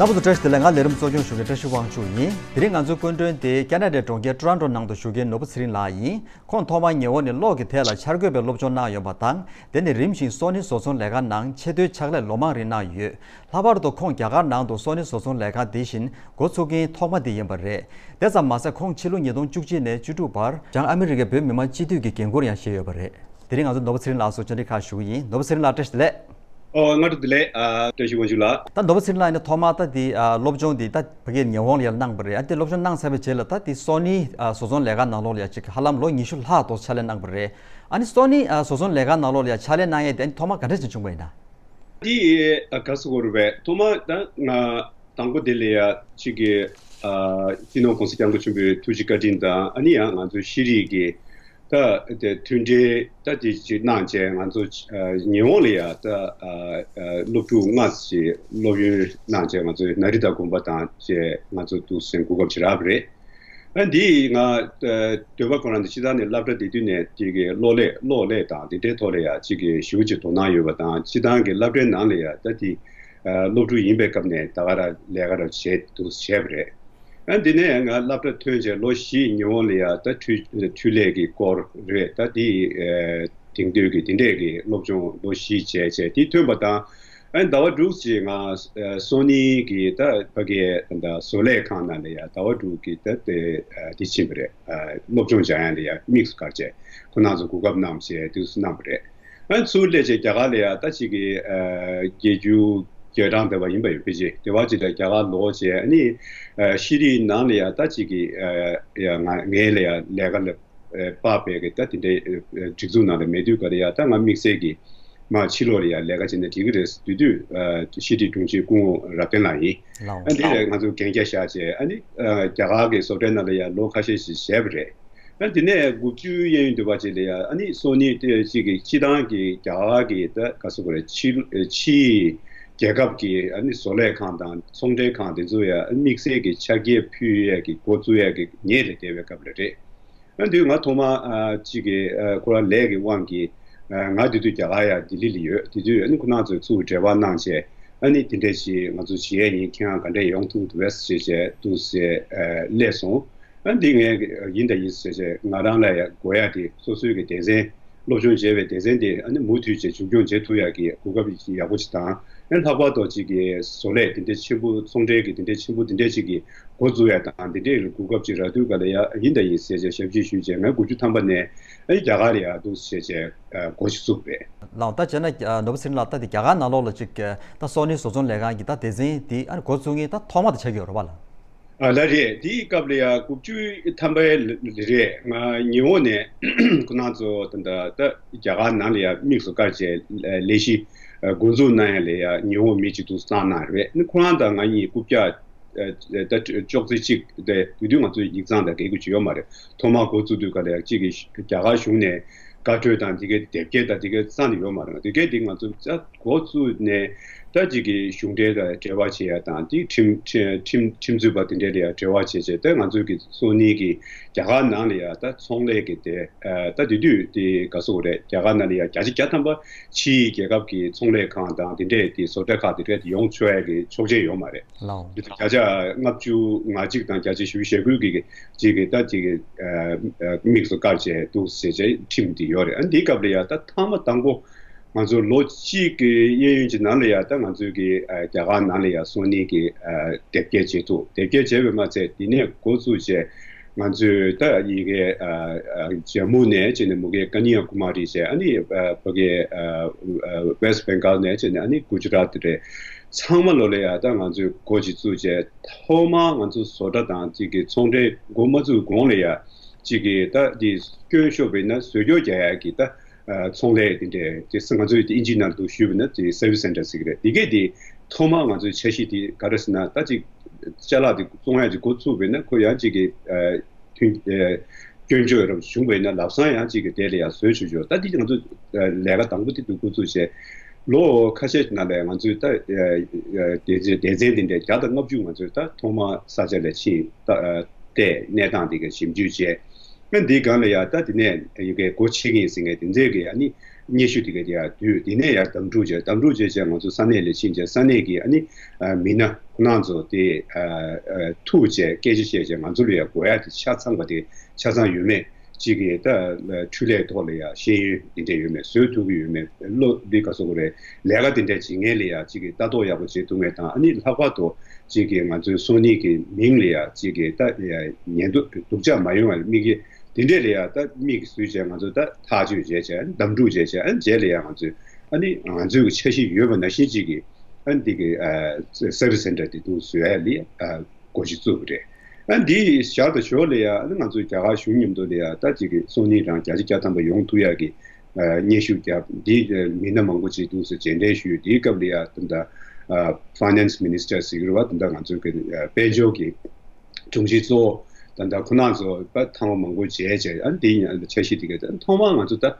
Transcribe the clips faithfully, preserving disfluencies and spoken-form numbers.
རྣམ་པ་ཚོ་བཀྲ་ཤིས་བདེ་ལེགས། ང་ལས་རིམ་གཙོ་སྐྱོང་ཞུ་མཁན་བཀྲ་ཤིས་དབང་ཕྱུག་ཡིན། དེ་རིང་ང་ཚོའི་སྐུ་མགྲོན་དེ་ཁེ་ན་ཌའི་གྲོང་ཁྱེར་ཊོ་རོན་ཊོ་ནང་དུ་བཞུགས་མཁན་ནོར་བུ་ཚེ་རིང་ལགས་ཡིན། ཁོང་ཐོག་མར་ཉི་ཧོང་ནས་གློག་གི་ཐད་ལ་འཆར་འགོད་པའི་སློབ་སྦྱོང་གནང་ཡོད་པ་དང་། དེ་ནས་རིམ་བཞིན་སོ་ནི་བཟོ་ཚོང་ལས་ཁང་ནང་ཆེས་མཐོའི་ཕྱག་ལས་ལོ་མང་རིང་གནང་ཡོད། ལྷག་པར་དུ་ཁོང་རྒྱ་གར་ནང་དུ་སོ་ནི་བཟོ་ཚོང་ལས་ཁང་འདི་བཞིན་འགོ་ཚུགས་མཁན་ཐོག་མ་དེ་ཡིན་པ་རེད། དེ་ཙམ་མ་ཟད་ཁོང་ཕྱི་ལོ་ཉིས་སྟོང་བཅུ་གཅིག་ནས་བཅུ་དྲུག་བར་བྱང་ཨ་མི་རི་ཀའི་བོད་མི་མང་སྤྱི་འཐུས་ཀྱི་འགན་འཁུར་ཡང་བཞེས་ཡོད་པ་རེད། དེ་རིང་ང་ཚོ་ནོར་བུ་ཚེ་རིང་ལགས་སུ་བཅར་འདྲི་ཁག་ཞུ་གི་ཡིན། ནོར་བུ་ཚེ་རིང་ལགས་བཀྲ་ཤིས་བདེ་ལེགས། ཨོ། སྔ་དྲོ་བདེ་ལེགས། ཨ། བཀྲ་ཤིས་དབང་ཕྱུག་ལགས། ད་ནོར་བུ་ཚེ་རིང་ལགས་ནི་ཐོག་མར་ད་འདི་ཨ་སློབ་སྦྱོང་འདི་ད་ཕ་གིར་ཉི་ཧོང་ལ་ཡར་གནང་བ་རེད། ཨ་འདི་སློབ་སྦྱོང་གནང་ཚར་བའི་རྗེས་ལ་ད་འདི་སོ་ནི་ཨ་བཟོ་ཚོང་ལས་ཁང་ནང་ལོགས་ལ་ཡ་ཅིག་ཧ་ལམ་ལོ་ཉི་ཤུ་ལྷག་ཏུ་ཕྱག་ལས་གནང་བ་རེད། ཨ་ནི་སོ་ནི་ཨ་བཟོ་ཚོང་ལས་ཁང་ནང་ལོགས་ལ་ཡ་ཕྱག་ལས་གནང་ཡས་དེ་ཨ་ནི་ཐོག་མར་ག་འདྲ་ཞིག་བྱུང་བ་ཡིན་ན། འདི་ཨ་ག་ཟེར་དགོས་རེད་པས། ཐོག་མར་ད་ང་དང་པོ་དེ་ལ་ཡ་ཅིག་གི་ཨ་སྤྱི་ནོར་༸གོང་ས་༸སྐྱབས་མགོན་ཆེན་པོའི་ཐུགས་རྗེ་བཀའ་དྲིན་དང་ཨ་ནི་ཡང་ང་ཚོའི་ཤེས་རིག་གི་ད་དེ་མཐུན་འབྲེལ་ད་དེ་ཅིག་གནང་བྱས་ང་ཚོ་ཨ་ཉི་ཧོང་ལ་ཡ་ད་ཨ་ཨ་སློབ་ཕྲུག་ལྔ་ཞིག་སློབ་ཡོན་གནང་བྱས་ང་ཚོའི་ན་རི་ད་དགོན་པ་དང་བཅས་ང་ཚོ་འདུག་སེ་གོ་སྐབས་ཅིག་རག་པ་རེད། ཨ་འདི་ང་ཨ་འདོད་པ་ཁོ་རང་དེ་སྤྱིར་བཏང་ནས་སློབ་གྲྭ་དེ་དུས་ནས་དེ་གི་གློག་ཀླད་གློག་ཀླད་དང་དེ་འདྲའི་ཐོག་ལ་ཡ་ཅིག་གི་ཞེ་པོ་ཅིག་དོ་སྣང་ཡོད་པ་དང་སྤྱིར་བཏང་གི་སློབ་གྲྭའི་ནང་ལ་ཡ་ད་དེ་ཨ་སློབ་ཕྲུག་ཡིན་པའི་སྐབས་ནས་ད་ག་རང་ལས་ཀ་ར་བྱས་འདུག་བྱས་པ་རེད། ཨ་འདི་ནས་ང་སློབ་གྲྭ་ཐོན་རྗེས་ལོ་བཞི་ཉི་ཧོང་ལ་ཡ་ད་འཕྲུལ་འཕྲུལ་ལས་ཀྱི་སྐོར་རེད། ད་དེ་ཨ་དེང་དུས་ཀྱི་དེ་འདྲས་ཀྱི་སློབ་སྦྱོང་ལོ་བཞི་བྱས་བྱས་དེ་ཐོན་པ་དང་། ཨ་ཟླ་བ་དྲུག་ཅིག་ང་ཨ་སོ་ནི་གི་ད་ཕ་གིའི་ད་བཟོ་ལས་ཁང་ནང་ལ་ཡ་ཟླ་བ་དྲུག་གི་ད་དེ་ཨ་དེ་ཕྱིན་པ་རེད། ཨ་སློབ་སྦྱོང་སྦྱང་ཡ་ལ་ཡ་དམིགས་སུ་བཀར་བྱས་ཁོ་རང་ཚོ་གོ་སྐབས་གནང་བྱས་དུས་སུ་གནང་བ་རེད། ཨ་ཚུར་སླེབས་བྱས་རྒྱ་གར་ལ་ཡ་ད་ཅིག་གི་ཨ་བརྒྱད་ཅུ་གྱ་གྲངས་དེ་བ་ཡིན་པ་ཡོད། ཕལ་ཆེར་དེ་བ་ཅིག་ལ་རྒྱ་གར་ལོག་བྱས་ཨ་ནི་ཨ་ཤེས་རིག་ནང་ལ་ཡ་ད་ཅིག་གི་ཨ་ཡ་ང་ངའི་ལ་ཡ་ལས་ཀ་ལ་ཨ་དཔག་པའི་གི་ད་དེ་འདྲའི་ཨ་སྒྲིག་འཛུགས་ནང་ལ་མེད་དུས་ག་ལ་ཡ་ད་ང་དམིགས་བསལ་གྱི་མ་ཕྱི་ལོགས་ལ་ཡ་ལས་ཀ་བྱས་ན་འགྲིག་གི་རེད་ཟེར་དུས་དུས་ཨ་ཤེས་རིག་དྲུང་ཆེ་སྐུ་ངོ་རབ་བརྟན་ལགས་ཡིན། ལའོ། ཨ་འདི་ལས་ང་ཚོ་གན་རྒྱ་བཞག་བྱས་ཨ་ནི་ཨ་རྒྱ་གར་གྱི་བཟོ་གྲྭའི་ནང་ལ་ཡ་ལོ་ཁ་ཤས་ཤིག་བཞེས་པ་རེད། ཨ་དེ་ནས་དགུ་བཅུ་གཡས་གཡོན་དུ་བ་ཅིག་ལ་ཡ་ཨ་ནི་སོ་ནི་དེ་ཅིག་གི་སྤྱི་བཏང་གི་རྒྱ་གར་གྱི་ད་ག་ཟེར་དགོས་རེད། ཕྱི་ཕྱིའི་རྒྱལ་ཁབ་ཀྱི་ཨ་ནི་བཟོ་ལས་ཁང་དང་ཚོང་འབྲེལ་ཁང་དེ་ཚོ་ཡ་ཨ་དམིགས་བསལ་གྱི་ཕྱག་འགྱེད་ཕུལ་ཡས་ཀྱི་འགོ་བཙུགས་ཡས་ཀྱི་ཉེ་ལ་བསྡད་པའི་སྐབས་ལ་རེད། ཨ་དུས་ང་ཐོག་མ་ཨ་ཅིག་གི་ཨ་ཁོ་རང་ལས་ཀྱི་དབང་གིས་ཨ་ང་དེ་དུས་རྒྱ་གར་ཡ་ལྡི་ལི་ལ་ཡོད། དེ་དུས་ཨ་ནི་ཁོ་རང་ཚོས་ཚུར་འབྲེལ་བ་གནང་བྱས་ཨ་ནི་དེ་འདྲ་ཞིག་ང་ཚོ་བྱེད་ཡས་ཡིན། ཁྱེད་རང་ག་འདྲས་ཡོང་ཐུབ་འདུག་བས་ཟེར་བྱས་འདུག་ཟེར་ཨ་སླེབས་སོང་། ཨ་འདི་ངས་ཡིན་དང་ཡིན་ཟེར་བྱས་ང་རང་ལ་ཡ་དགོས་ཡ་དེ་སོ་སོའི་གི་སྡེ་ཚན་སློབ་སྦྱོང་བྱས་པའི་སྡེ་ཚན་དེ་ཨ་ནི་མུ་མཐུད་བྱས་རྒྱུན་སྐྱོང་བྱེད་ཐུབ་ཡ་གི་གོ་སྐབས་ཡག་པོ་ཞིག་དང་། ཨ་ལྷག་པར་དུ་ཅིག་གི་བཟོ་ལས་དེ་འདྲའི་ཆེན་པོ་ཚོང་འབྲེལ་གྱི་དེ་འདྲའི་ཆེན་པོ་དེ་འདྲའི་ཅིག་གི་འགོ་འཛུགས་ཡ་དང་དེ་འདྲའི་གོ་སྐབས་ཅིག་རག་དུས་ག་ལ་ཡ་ཡིན་དང་ཡིན་ཟེར་བྱས་ཞབས་ཕྱི་ཞུས་བྱས་ང་དགུ་བཅུ་ཐམ་པ་ནས་ཨ་རྒྱ་གར་ལ་ཡ་འདུག་ཟེར་བྱས་འགོ་ཞིག་བཙུགས་པས། ལགས། ད་བྱས་ན་ནོར་བུ་ཚེ་རིང་ལགས་ད་དེ་རྒྱ་གར་ནང་ལོགས་ལ་ཅིག་ད་སོ་ནི་བཟོ་ཚོང་ལས་ཁང་གི་ད་སྡེ་ཚན་དེ་ཨ་འགོ་བཙུགས་མཁན་ད་ཐོག་མ་དེ་ཆགས་ཀྱི་ཡོད་རེད་པ་ལགས། ཨ་ལགས་རེད། དེའི་སྐབས་ལ་ཡ་དགུ་བཅུ་ཐམ་པའི་ལ་རེད། ང་ཉི་ཧོང་ནས་ཁོ་རང་ཚོ་ད་ད་ད་རྒྱ་གར་ནང་ལ་ཡ་དམིགས་སུ་བཀར་བྱས་ལས་གཞི་འགོ་འཛུགས་གནང་ཡ་ལ་ཡ་ཉི་ཧོང་མི་གཅིག་ཏུ་བཏང་གནང་རེད། ཁོ་རང་དང་ང་གཉིས་རྐུབ་བཀྱག་ད་ཅོག་ཙེ་གཅིག་དེ་དུས་དུས་ང་ཚོ་ཡིག་ཚང་དང་ག་གེ་ཅིག་ཡོད་མ་རེད། ཐོག་མར་འགོ་བཙུགས་དུས་ག་ལ་ཡ་གཅིག་གི་རྒྱ་གར་གཞུང་ནས་བཀའ་འཁྲོལ་དང་དེ་གའི་དེབ་སྐྱེལ་དང་དེ་གའི་རྩ་ནས་ཡོད་མ་རེད། དེ་གའི་དེ་ང་ཚོ་འགོ་བཙུགས་ནས་ད་ཅིག་གི་གཞུང་འབྲེལ་དང་འབྲེལ་བ་བྱེད་ཡ་དང་དེ་ཁྲིམས་ཁྲིམས་ཁྲིམས་ཁྲིམས་རྩོད་པ་དེ་འདྲའི་ལ་ཡ་འབྲེལ་བ་བྱེད་བྱས་ད་ང་ཚོའི་གི་སོ་ནི་གི་རྒྱ་གར་ནང་ལ་ཡ་ད་ཚོང་ལས་ཀྱི་དེ་ད་དེ་དུས་དེ་ག་ཟེར་དགོས་རེད། རྒྱ་གར་ནང་ལ་ཡ་བརྒྱ་ཆ་བརྒྱ་ཐམ་པ་ཕྱིའི་རྒྱལ་ཁབ་ཀྱི་ཚོང་ལས་ཁང་དང་དེ་འདྲའི་དེ་བཟོ་གྲྭ་ཁག་དེ་འདྲའི་དེ་ཡོང་ཆོག་ཡ་གི་ཆོག་མཆན་ཡོད་མ་རེད། ལའོ། དེ་བརྒྱ་ཆ་ལྔ་བཅུ་ང་གཅིག་དང་བརྒྱ་ཆ་བཞི་བཅུ་ཞེ་དགུ་གི་ཅིག་གི་ད་ཅིག་གི་དམིགས་སུ་བཀར་བྱས་འདུག་ཟེར་བྱས་ཁྲིམས་དེ་ཡོད་རེད། ཨ་འདིའི་སྐབས་ལ་ཡ་ད་ཐ་མ་དང་པོ་ང་ཚོ་ལོ་གཅིག་གི་གཡས་གཡོན་གྱི་ནང་ལ་ཡ་ད་ང་ཚོའི་གི་ཨ་རྒྱ་གར་ནང་ལ་ཡ་སོ་ནི་གི་ཨ་དེབ་སྐྱེལ་བྱེད་ཐུབ། དེབ་སྐྱེལ་བྱས་པས་མ་ཚད་དེ་ནས་འགོ་བཙུགས་བྱས་ང་ཚོས་ད་ཡི་གེ་ཨ་ཨ་ཇམ་མུ་ནས་བྱས་ནས་མུ་གེ་ཀ་ནི་ཡ་ཀུ་མ་རི་བྱས་ཨ་ནི་ཨ་ཕ་གི་ཨ་ཨ་ཝེ་སི་བེང་གལ་ནས་བྱས་ནས་ཨ་ནི་གུ་ཇི་རཱཏ་རེད། ཚང་མ་ལོ་ལ་ཡ་ད་ང་ཚོས་འགོ་ཅིག་བཙུགས་བྱས་ཐོག་མར་ང་ཚོ་བཟོ་གྲྭ་དང་ཅིག་གི་ཚོང་འབྲེལ་འགོ་མ་བཙུགས་གོང་ལ་ཡ་ཅིག་གི་ད་འདི་སྐྱོན་ཤོར་བས་ན་བཟོ་སྐྱོར་རྒྱག་ཡ་གི་ད་ཚོང་ལས་དེ་འདྲས་དེ་ང་ཚོས་དེ་ཨིན་ཇི་ནང་དུ་ཞུས་པ་ན་དེ་སར་བི་སི་སེན་ཊར་ཟེར་གི་རེད། དེ་གས་དེ་ཐོག་མར་ང་ཚོའི་འཆར་གཞི་དེ་ག་རེ་ཟེར་ན་ད་ཅིག་ཅ་ལག་དེ་བཙོང་ཡ་ཅིག་འགོ་ཚུགས་པས་ན་ཁོ་ཡང་ཅིག་གི་མཐུན་སྐྱོན་བརྗོད་རབ་བྱུང་བས་ན་ལམ་སང་ཡང་ཅིག་གི་དེ་ལ་ཡང་བཟོས་ཆོག་ཆོག་ད་དེ་ང་ཚོ་ལས་ཀ་དང་པོ་དེ་དུ་འགོ་ཚུགས་བྱས་ལོ་ཁ་ཤས་ནང་ལ་ང་ཚོས་ད་སྡེ་ཚན་སྡེ་ཚན་དེ་འདྲའི་བརྒྱ་དང་ལྔ་བཅུ་ང་ཚོས་ད་ཐོག་མར་ས་ཆ་ལ་ཕྱིན་ད་བལྟས་གནས་སྟངས་དེ་ག་ཞིབ་འཇུག་བྱས། ཨ་འདིའི་སྒང་ལ་ཡ་ད་དེ་ནས་ཡ་གི་སྒོ་ཕྱེ་གི་ཡིན་ཟེར་མཁན་དེ་ཚོའི་གི་ཨ་ནི་སྙན་ཞུ་དེ་ག་དེ་ཡ་བསྡུས། དེ་ནས་ཡ་དམ་ཕྲུག་བྱས། དམ་ཕྲུག་བྱས་བྱས་ང་ཚོ་ས་གནས་ལ་ཕྱིན་བྱས་ས་གནས་ཀྱི་ཨ་ནི་ཨ་མི་སྣ་ཁོ་རང་ཚོ་དེ་ཨ་ཨ་ཐུག་བྱས་སྐད་ཆ་བཤད་བྱས་ང་ཚོ་ལ་ཡ་དགོས་ཡ་དེ་ཆ་ཚང་བ་དེ་ཆ་ཚང་ཡོད་མེད། གཅིག་གིས་ད་འཕྲུལ་ལས་ཐོག་ལ་ཡ་ཤེས་ཡོན་དེ་འདྲ་ཡོད་མེད། བཟོ་ཐུབ་ཀྱི་ཡོད་མེད། བློ་འདི་ག་སོགས་རེད། ལས་ཀ་དེ་འདྲ་བྱེད་མཁན་ལ་ཡ་གཅིག་གིས་ལྟ་རྟོག་ཡག་པོ་བྱེད་ཐུབ་མཁན་དང་། ཨ་ནི་ལྷག་པར་དུ་གཅིག་གིས་ང་ཚོའི་སང་ཉིན་གྱི་མིང་ལ་ཡ་གཅིག་གིས་ད་ཡ་ཉེན་སྡུག་སྡུག་ཅག་མ་ཡོང་བའི་དམིགས་ཡུལ་དེ་འདྲ་ལ་ཡ་ད་དམིགས་སུ་བྱས་ང་ཚོ་ད་ཐག་གཅོད་བྱས་བྱས། དམ་ཕྲུག་བྱས་བྱས། ཨ་ནི་རྗེས་ལ་ཡ་ང་ཚོས་ཨ་ནི་ང་ཚོའི་འཆར་གཞི་ཡོད་པ་ནང་བཞིན་གཅིག་གིས་ཨ་ནི་འདི་གི་ཨ་སར་བིས་སེན་ཊར་དེ་འདུག་བཟོ་ཡ་ལ་ཡ་ཨ་འགོ་ཞིག་བཙུགས་པ་རེད། ཨ་འདི་ཞར་དང་ཞོར་ལ་ཡ་ཨ་ནི་ང་ཚོའི་རྒྱ་གར་གཞུང་མཉམ་དུ་ལ་ཡ་ད་ཅིག་གི་སང་ཉིན་རང་བརྒྱ་ཆ་བརྒྱ་ཐམ་པ་ཡོང་ཐུབ་ཡ་གི་ཨ་སྙན་ཞུ་བརྒྱབ། འདི་ཨ་མི་སྣ་མང་པོ་ཅིག་འདུག་ཟེར་མཇལ་འཕྲད་ཞུས། དེའི་སྐབས་ལ་ཡ་ད་ལྟ་ཨ་ཕའི་ནན་སི་མི་ནིས་ཊར་ཟེར་གྱི་རེད་བ། ད་ལྟ་ང་ཚོའི་གི་ཨ་དཔལ་འབྱོར་གྱི་དྲུང་ཆེ་གཙོ་བོ་ད་ལྟ་ཁོ་རང་ཚོ་ཕར་ཐེངས་མ་མང་པོ་མཇལ་བྱས། ཨ་འདི་ཡང་འཆར་གཞི་དེ་ག་ད་ཐོག་མར་ང་ཚོ་ད་ཨ་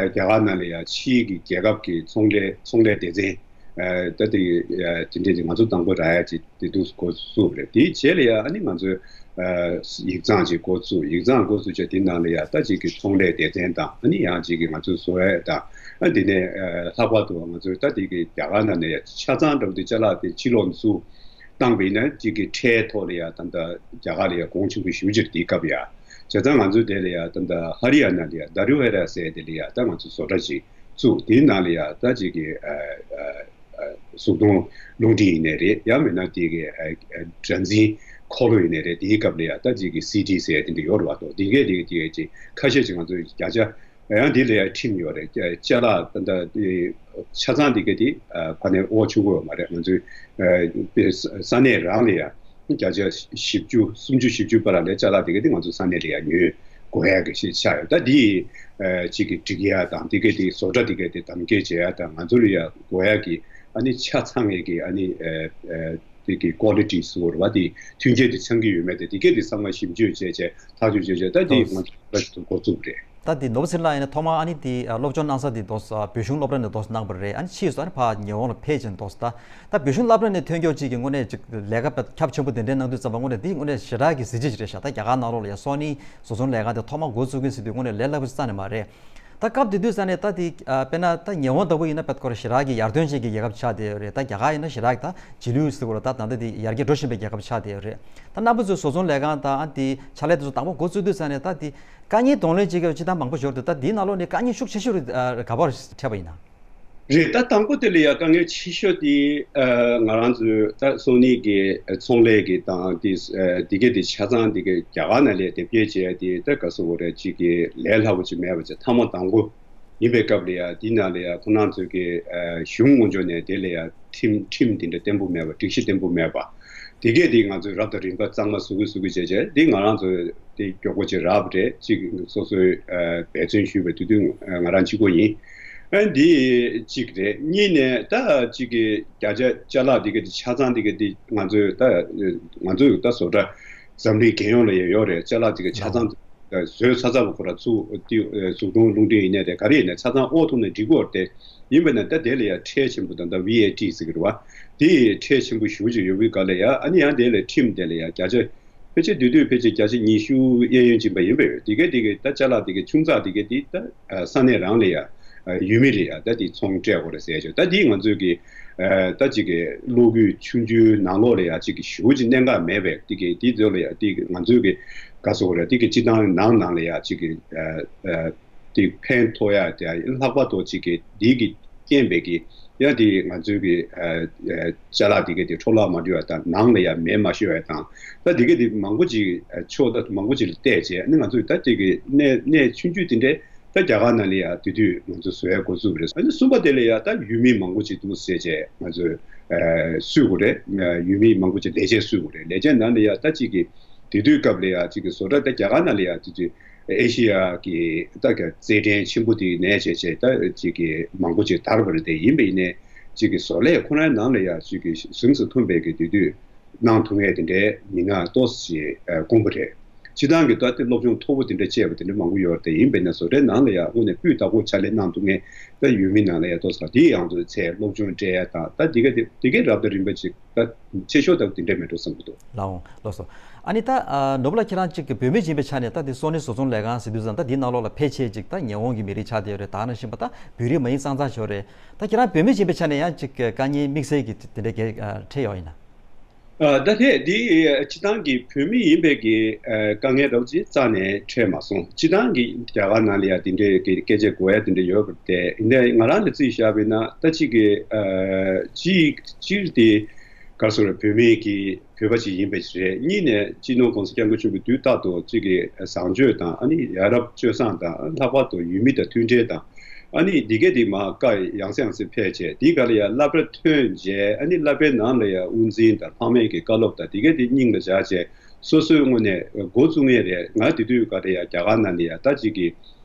རྒྱ་གར་ནང་ལ་ཡ་ཕྱིའི་གི་རྒྱལ་ཁབ་ཀྱི་ཚོང་ལས་ཚོང་ལས་སྡེ་ཚན། ཨ་ད་དེ་ཨ་དེ་འདྲས་དེ་ང་ཚོ་དང་པོ་རག་ཡ་ཅིག་དེ་འདུག་འགོ་བཙུགས་རེད། དེའི་རྗེས་ལ་ཡ་ཨ་ནི་ང་ཚོས་ཨ་ཡིག་ཚང་ཅིག་འགོ་བཙུགས། ཡིག་ཚང་འགོ་བཙུགས་བྱས་དེ་ནང་ལ་ཡ་ད་ཅིག་གི་ཚོང་ལས་སྡེ་ཚན་དང་། ཨ་ནི་ཡང་ཅིག་གི་ང་ཚོས་བཟོ་ཡ་དང་། ཨ་དེ་ནས་ཨ་ལྷག་པར་དུ་ང་ཚོས་ད་དེ་གི་རྒྱ་གར་ནང་ནས་ཡ་ཆ་ཚང་འདྲ་པོ་དེ་ཅ་ལག་དེ་ཕྱིར་སློག་ཚུར་བཏང་བ་ཡིན་ན་ཅིག་གི་ཁྲལ་ཐོག་ལ་ཡ་ད་ལྟ་རྒྱ་གར་ལ་ཡ་གོང་ཆེན་པོ་ཞེ་པོ་ཅིག་རེད། དེའི་སྐབས་ཡ་བྱས་ཙང་ང་ཚོས་དེ་ལ་ཡ་ད་ལྟ་ཧ་རི་ཡ་ན་ལ་ཡ་དཱ་རུ་ཧེ་ར་ཟེར་དེ་ལ་ཡ་ད་ང་ཚོས་བཟོ་གྲྭ་ཅིག་བཙུགས། དེའི་ནང་ལ་ཡ་ད་ཅིག་གི་ཨ་ཨ་ཨ་གཟུགས་མཐོང་རླུང་འཕྲིན་ཡིན་ནའི་རེད། ཡང་མིན་ན་དེ་གི་ཨ་ཨ་སྒྲ་འཛིན་འཁོར་ལོ་ཡིན་ནའི་རེད། དེའི་སྐབས་ལ་ཡ་ད་ཅིག་གི་སི་ཌི་ཟེར་དེ་འདྲ་ཡོད་རེད་བ། ཏོ་དེ་གས་དེ་གས་དེ་གས་ཅིག་ཁ་ཤས་ཅིག་ང་ཚོ་བརྒྱ་ཆ་ཡང་དེ་ལ་ཡ་ཁྲིམས་ཡོད་རེད། ཅ་ལག་ད་ལྟ་ཆ་ཚང་དེ་གས་དེ་ཨ་ཕ་ནས་དབོར་ཆོག་གི་ཡོད་མ་རེད། ང་ཚོའི་ཨ་ས་གནས་རང་ལ་ཡ་བརྒྱ་ཆ་བཞི་བཅུ་སུམ་ཅུ་བཞི་བཅུ་བར་ལ་ཅ་ལག་དེ་ག་དེ་ང་ཚོ་ས་གནས་ལ་ཡ་ཉོས་དགོས་ཡ་གི་ཞིག་ཆགས་ཡོད། ད་དེ་ཨ་གཅིག་གི་སྒྲིག་ཡ་དང་དེ་ག་དེ་བཟོ་གྲྭ་དེ་ག་དེ་དམ་འཁེལ་བྱེད་ཡ་དང་ང་ཚོ་ལ་ཡ་དགོས་ཡ་གི་ཨ་ནི་ཆ་ཚང་ངེས་ཀྱི་ཨ་ནི་ཨ་ཨ་དེ་གི་ཀོ་ལི་ཊི་ཟེར་བ་དེ་མཐུན་རྐྱེན་དེ་ཚང་གི་ཡོད་མེད་དེ་དེ་ག་དེ་ཚང་མ་ཞིབ་འཇུག་བྱས་བྱས་ཐག་གཅོད་བྱས་བྱས། ད་དེ་ང་ཚོ་འགོ་བཙུགས་རེད། ད་དེ་ནོར་བུ་ཚེ་རིང་ལགས་ཡིན་ན་ཐོག་མར་ཨ་ནི་དེ་ཨ་སློབ་སྦྱོང་གནང་ས་དེ་དོ་ས་བོད་གཞུང་སློབ་གྲྭ་ནས་དོ་ས་གནང་བ་རེད། ཨ་ནི་ཕྱིས་སུ་ཨ་ནི་ཕར་ཉི་ཧོང་ལ་ཕེབས་བྱས་དོ་ས། ད་ད་བོད་གཞུང་སློབ་གྲྭ་ནས་ཐོན་སྐྱོད་ཅིག་གི་དངོས་གནས་ཅིག་ལས་ཀ་དཔེ་ཁྱབ་ཆེན་པོ་དེ་འདྲའི་གནང་དུས་ཙམ་པ་དངོས་གནས་དེ་དངོས་གནས་ཞེ་དྲག་གི་གཟི་བརྗིད་ཅིག་རེད་ཤག་ད་རྒྱ་གར་ནང་ལོགས་ལ་ཡ་སོ་ནི་བཟོ་ཚོང་ལས་ཀ་དེ་ཐོག་མར་འགོ་བཙུགས་ཀྱིན་ཟེར་དུས་དངོས་གནས་ལས་སླ་པོ་རྩ་ནས་མ་རེད། ད་སྐབས་དེ་དུས་ས་ནས་ད་དེ་ཨ་དཔེར་ན་ད་ཉི་ཧོང་ལྟ་བུ་ཡིན་ན་དཔེ་ཁོ་རང་ཞེ་དྲག་གི་ཡར་ཐོན་ཅན་གྱི་རྒྱལ་ཁབ་ཆགས་བསྡད་ཡོད་རེད། ད་རྒྱ་གར་ཡིན་ན་ཞེ་དྲག་གི་ད་རྗེས་ལུས་ཟེར་དགོས་རེད། ད་ད་ལྟ་དེ་ཡར་རྒྱས་འགྲོ་བཞིན་པའི་རྒྱལ་ཁབ་ཆགས་བསྡད་ཡོད་རེད། ད་རྣམ་པ་ཚོས་བཟོ་ཚོང་ལས་ཁང་དང་ཨ་དེ་ཕྱག་ལས་དེ་ཚོ་དང་པོ་འགོ་བཙུགས་དུས་ས་ནས་ད་དེ་དཀའ་ངལ་གདོང་ལེན་བྱེད་མཁན་སྤྱིར་བཏང་མང་པོ་ཞིག་ཡོད་རེད། ད་དེའི་ནང་ལོགས་ནས་དཀའ་ངལ་ཤུགས་ཆེ་ཤོས་རེད་ཨ་ག་པར་འཕྲད་པ་ཡིན་ན། རེད། ད་དང་པོ་དེ་ལ་ཡ་དཀའ་ངལ་ཆེ་ཤོས་དེ་ཨ་ང་རང་ཚོའི་ད་སོ་ནི་གི་ཚོང་ལས་ཀྱི་དང་དེ་ཨ་དེ་ག་དེ་ཆ་ཚང་དེ་ག་རྒྱ་གར་ནང་ལ་དེབ་སྐྱེལ་བྱས་ཏེ་ད་ག་སོ་བོ་རེད་ཅིག་གི་ལས་སླ་པོ་ཅིག་མེད་པ་ཅིག་ཐ་མ་དང་པོ་ཡིན་པའི་སྐབས་ལ་ཡ་དེ་ནང་ལ་ཡ་ཁོ་རང་ཚོའི་གི་ཨ་གཞུང་ངོས་ཕྱོགས་ནས་དེ་ལ་ཡ་ཁྲིམས་ཁྲིམས་དེ་འདྲ་བརྟན་པོ་མེད་པ། སྒྲིག་གཞི་བརྟན་པོ་མེད་པ་དེ་གས་དེ་ང་ཚོས་རབ་དང་རིམ་པ་གཙང་མ་བཟོ་དགོས་བཟོ་དགོས་བྱས་བྱས་དེ་ང་རང་ཚོ་དེ་མགྱོགས་པོ་ཅིག་རག་པ་རེད། ཅིག་སོ་སོའི་ཨ་འབད་བརྩོན་ཞུས་པའི་དུས་དུས་ང་རང་གཅིག་པོ་ཡིན། ཨ་འདི་གཅིག་རེད། གཉིས་ནས་ད་གཅིག་གི་བརྒྱ་ཆ་ཅ་ལག་འདི་ག་དེ་ཆ་ཚང་འདི་ག་དེ་ང་ཚོའི་ད་ང་ཚོའི་ད་བཟོ་གྲྭ་འཛམ་གླིང་རྒྱལ་ཡོངས་ལ་ཡང་ཡོད་རེད། ཅ་ལག་འདི་ག་ཆ་ཚང་བཟོས་ཚར་ཚར་བ་ཁོ་ར་ཚུགས་ཏེ་གཟུགས་མཐོང་རླུང་འཕྲིན་ཡིན་ནའི་རེད། ག་རེ་ཡིན་ནའི་ཆ་ཚང་དབོར་ཐུབ་ན་འགྲིག་གི་ཡོད་རེད་དེ། ཡིན་པ་ན་ད་དེ་ལ་ཡང་ཁྲལ་ཆེན་པོ་དང་ད་ཝི་ཨེ་ཊི་ཟེར་གི་རེད་བ། དེ་ཁྲལ་ཆེན་པོ་ཞེ་པོ་ཅིག་ཡོད་པའི་སྒང་ལ་ཡང་ཨ་ནི་ཡང་དེ་ལ་ཁྲིམས་དེ་ལ་ཡང་བརྒྱ་ཆ་ཕལ་ཆེར་དུས་དུས་ཕལ་ཆེར་བརྒྱ་ཆ་ཉི་ཤུ་གཡས་གཡོན་ཕྱིན་པ་ཡིན་པས་ཡོད། དེ་གའི་དེ་གའི་ད་ཅ་ལག་དེ་གའི་ཆུང་ཙག་དེ་གའི་དེ་ད་ས་གནས་རང་ལ་ཡ་ཡུལ་མི་ལ་ཡ་ད་དེ་ཚོང་སྤྲད་དགོས་རེད་ཟེར་ཆོག་ད་དེ་ང་ཚོའི་གི་ད་ཅིག་གི་གློག་སྐུད་ཆུང་ཆུང་ནང་ལོགས་ལ་ཡ་ཅིག་གི་ཞེ་པོ་ཅིག་གནད་འགག་མེད་པས། དེ་གའི་དེ་ཚོ་ལ་ཡ་དེ་ང་ཚོའི་གི་ག་ཟེར་དགོས་རེད། དེ་གི་སྤྱི་བཏང་ནང་ནང་ལ་ཡ་ཅིག་གི་དེ་ཕན་ཐོགས་ཡ་དེ་ལྷག་པར་དུ་ཅིག་གི་དེ་གི་རྐྱེན་པས་ཀྱི་ཡང་དེ་ང་ཚོའི་གི་ཨ་ཨ་ཅ་ལག་དེ་ག་དེ་འཕྲོ་བརླག་མ་འགྲོ་བ་དང་ནང་ལ་ཡང་མེ་མ་ཤོར་བ་དང་། ད་དེ་ག་དེ་མང་པོ་ཅིག་ཨ་ཕྱོགས་ད་མང་པོ་ཅིག་ལ་བལྟས་བྱས་ཨ་ནི་ང་ཚོས་ད་དེ་གི་གནས་གནས་ཆུང་ཆུང་དེ་འདྲས་ད་རྒྱ་གར་ནང་ལ་ཡང་དེ་དུས་ང་ཚོ་བཟོ་ཡ་འགོ་བཙུགས་པ་རེད། ཨ་ནི་གསུམ་པ་དེ་ལ་ཡང་ད་ཡུལ་མི་མང་པོ་ཅིག་འདུག་ཟེར་བྱས་ང་ཚོས་ཨ་བསུ་དགོས་རེད། ཡུལ་མི་མང་པོ་ཅིག་ལས་བྱེད་བསུ་དགོས་རེད། ལས་བྱེད་ནང་ལ་ཡང་ད་ཅིག་གི་དེ་དུས་སྐབས་ལ་ཡང་ཅིག་གི་བཟོ་གྲྭ་ད་རྒྱ་གར་ནང་ལ་ཡང་དེ་དུས་ཨེ་ཤི་ཡ་གི་ད་ག་རྩེད་འགྲན་ཆེན་པོ་དེ་ནས་བྱས་བྱས་ད་ཅིག་གི་མང་པོ་ཅིག་དར་བ་རེད། དེ་ཡིན་པ་ཡིན་ནའི་ཅིག་གི་བཟོ་ལས་ཁོ་རང་ནང་ལ་ཡ་ཅིག་གི་གཟེངས་སུ་ཐོན་པའི་གི་དེ་དུས་གནང་ཐུབ་མཁན་དེ་འདྲའི་མི་སྣ་ཏོག་ཙམ་ཅིག་དགོངས་པ་རེད། སྤྱི་བཏང་གི་ད་ལྟའི་སློབ་སྦྱོང་མཐོ་པོ་དེ་འདྲ་བྱས་པ་དེ་འདྲ་མང་པོ་ཡོད་རེད་དེ། ཡིན་པས་ན་བཟོ་གྲྭའི་ནང་ལ་ཡང་དངོས་གནས་སྤུས་དག་པོ་ཕྱག་ལས་གནང་ཐུབ་མཁན་ད་ཡུལ་མི་ནང་ལ་ཡང་ཏོག་ཙམ་དེའི་ཡང་དུ་ཚད་སློབ་སྦྱོང་སྤྲད་ཡ་དང་ད་དེ་ག་དེ་དེ་གའི་རབ་དང་རིམ་པ་ཅིག་ད་ཆེ་ཤོས་ད་དེ་འདྲ་མེད་འགྲོ་བསམ་གྱི་འདུག་ལགས་འོང་ལགས་སོ། ཨ་ནི་ད་ནོར་བུ་ལགས་ཁྱེད་རང་ཅིག་བོད་མི་ཡིན་པའི་ཆ་ནས་ད་དེ་སོ་ནི་བཟོ་ཚོང་ལས་ཁང་ཟེར་དུས་ཙང་ད་དེའི་ནང་ལོགས་ལ་ཕལ་ཆེར་ཅིག་ད་ཉེ་འོང་གི་མི་རིགས་ཆགས་བསྡད་ཡོད་རེད། ད་ནང་བཞིན་པ་ད་བོད་རིགས་མ་ཡིན་ཙང་ཙང་ཞིག་ཡོད་རེད། ད་ཁྱེད་རང་བོད་མི་ཡིན་པའི་ཆ་ནས་ཡང་ཅིག་དཀའ་ངལ་དམིགས་བསལ་གྱི་དེ་འདྲ་གལ་འཕྲད་ཡོད་ཡིན་ན། ཨ། ད་ཐེངས་འདི་སྤྱི་བཏང་གི་བོད་མི་ཡིན་པའི་གི་ཨ་དཀའ་ངལ་འདྲ་བོ་ཅིག་རྩ་ནས་འཕྲད་མ་སོང་། སྤྱི་བཏང་གི་རྒྱ་གར་ནང་ལ་ཡང་དེ་འདྲའི་གི་སྐད་ཆ་གོ་ཡ་དེ་འདྲ་ཡོད་པ་དེ་ཡིན་ནའི་ང་རང་ལ་རྩིས་བཞག་པ་ཡིན་ན་ད་ཅིག་གི་ཨ་ཅིག་སྤྱིར་དེ་ག་རེ་ཟེར་བོད་མི་གི་བོད་པ་ཅིག་ཡིན་པ་ཞིག་རེད། གཉིས་ནས་སྤྱི་ནོར་༸གོང་ས་༸སྐྱབས་མགོན་ཆེན་པོས་དུས་རྟག་ཏུ་ཅིག་གི་བཟང་སྤྱོད་དང་ཨ་ནི་ཡ་རབས་སྤྱོད་བཟང་དང་ལྷག་པར་དུ་ཡུལ་མི་དང་མཐུན་འབྲེལ་དང་། ཨ་ནི་འདི་གས་འདི་མར་བཀའ་ཡང་སེ་ཡང་སེ་ཕེབས་བྱས་འདི་ག་ལ་ཡང་སློབ་གྲྭ་ཐོན་བྱས་ཨ་ནི་སློབ་གྲྭའི་ནང་ལ་ཡང་དབུ་འཛིན་དང་ལྷག་མའི་གི་བཀའ་སློབ་དང་འདི་གས་འདི་སྙིང་ལ་བཞག་བྱས་སོ་སོའི་ངོས་ནས་འགོ་བཙུགས་ངེས་རེད། ང་དེ་དུས་ག་ལ་ཡང་རྒྱ་གར་ནང་ལ་ཡང་ད་ཅིག་གི་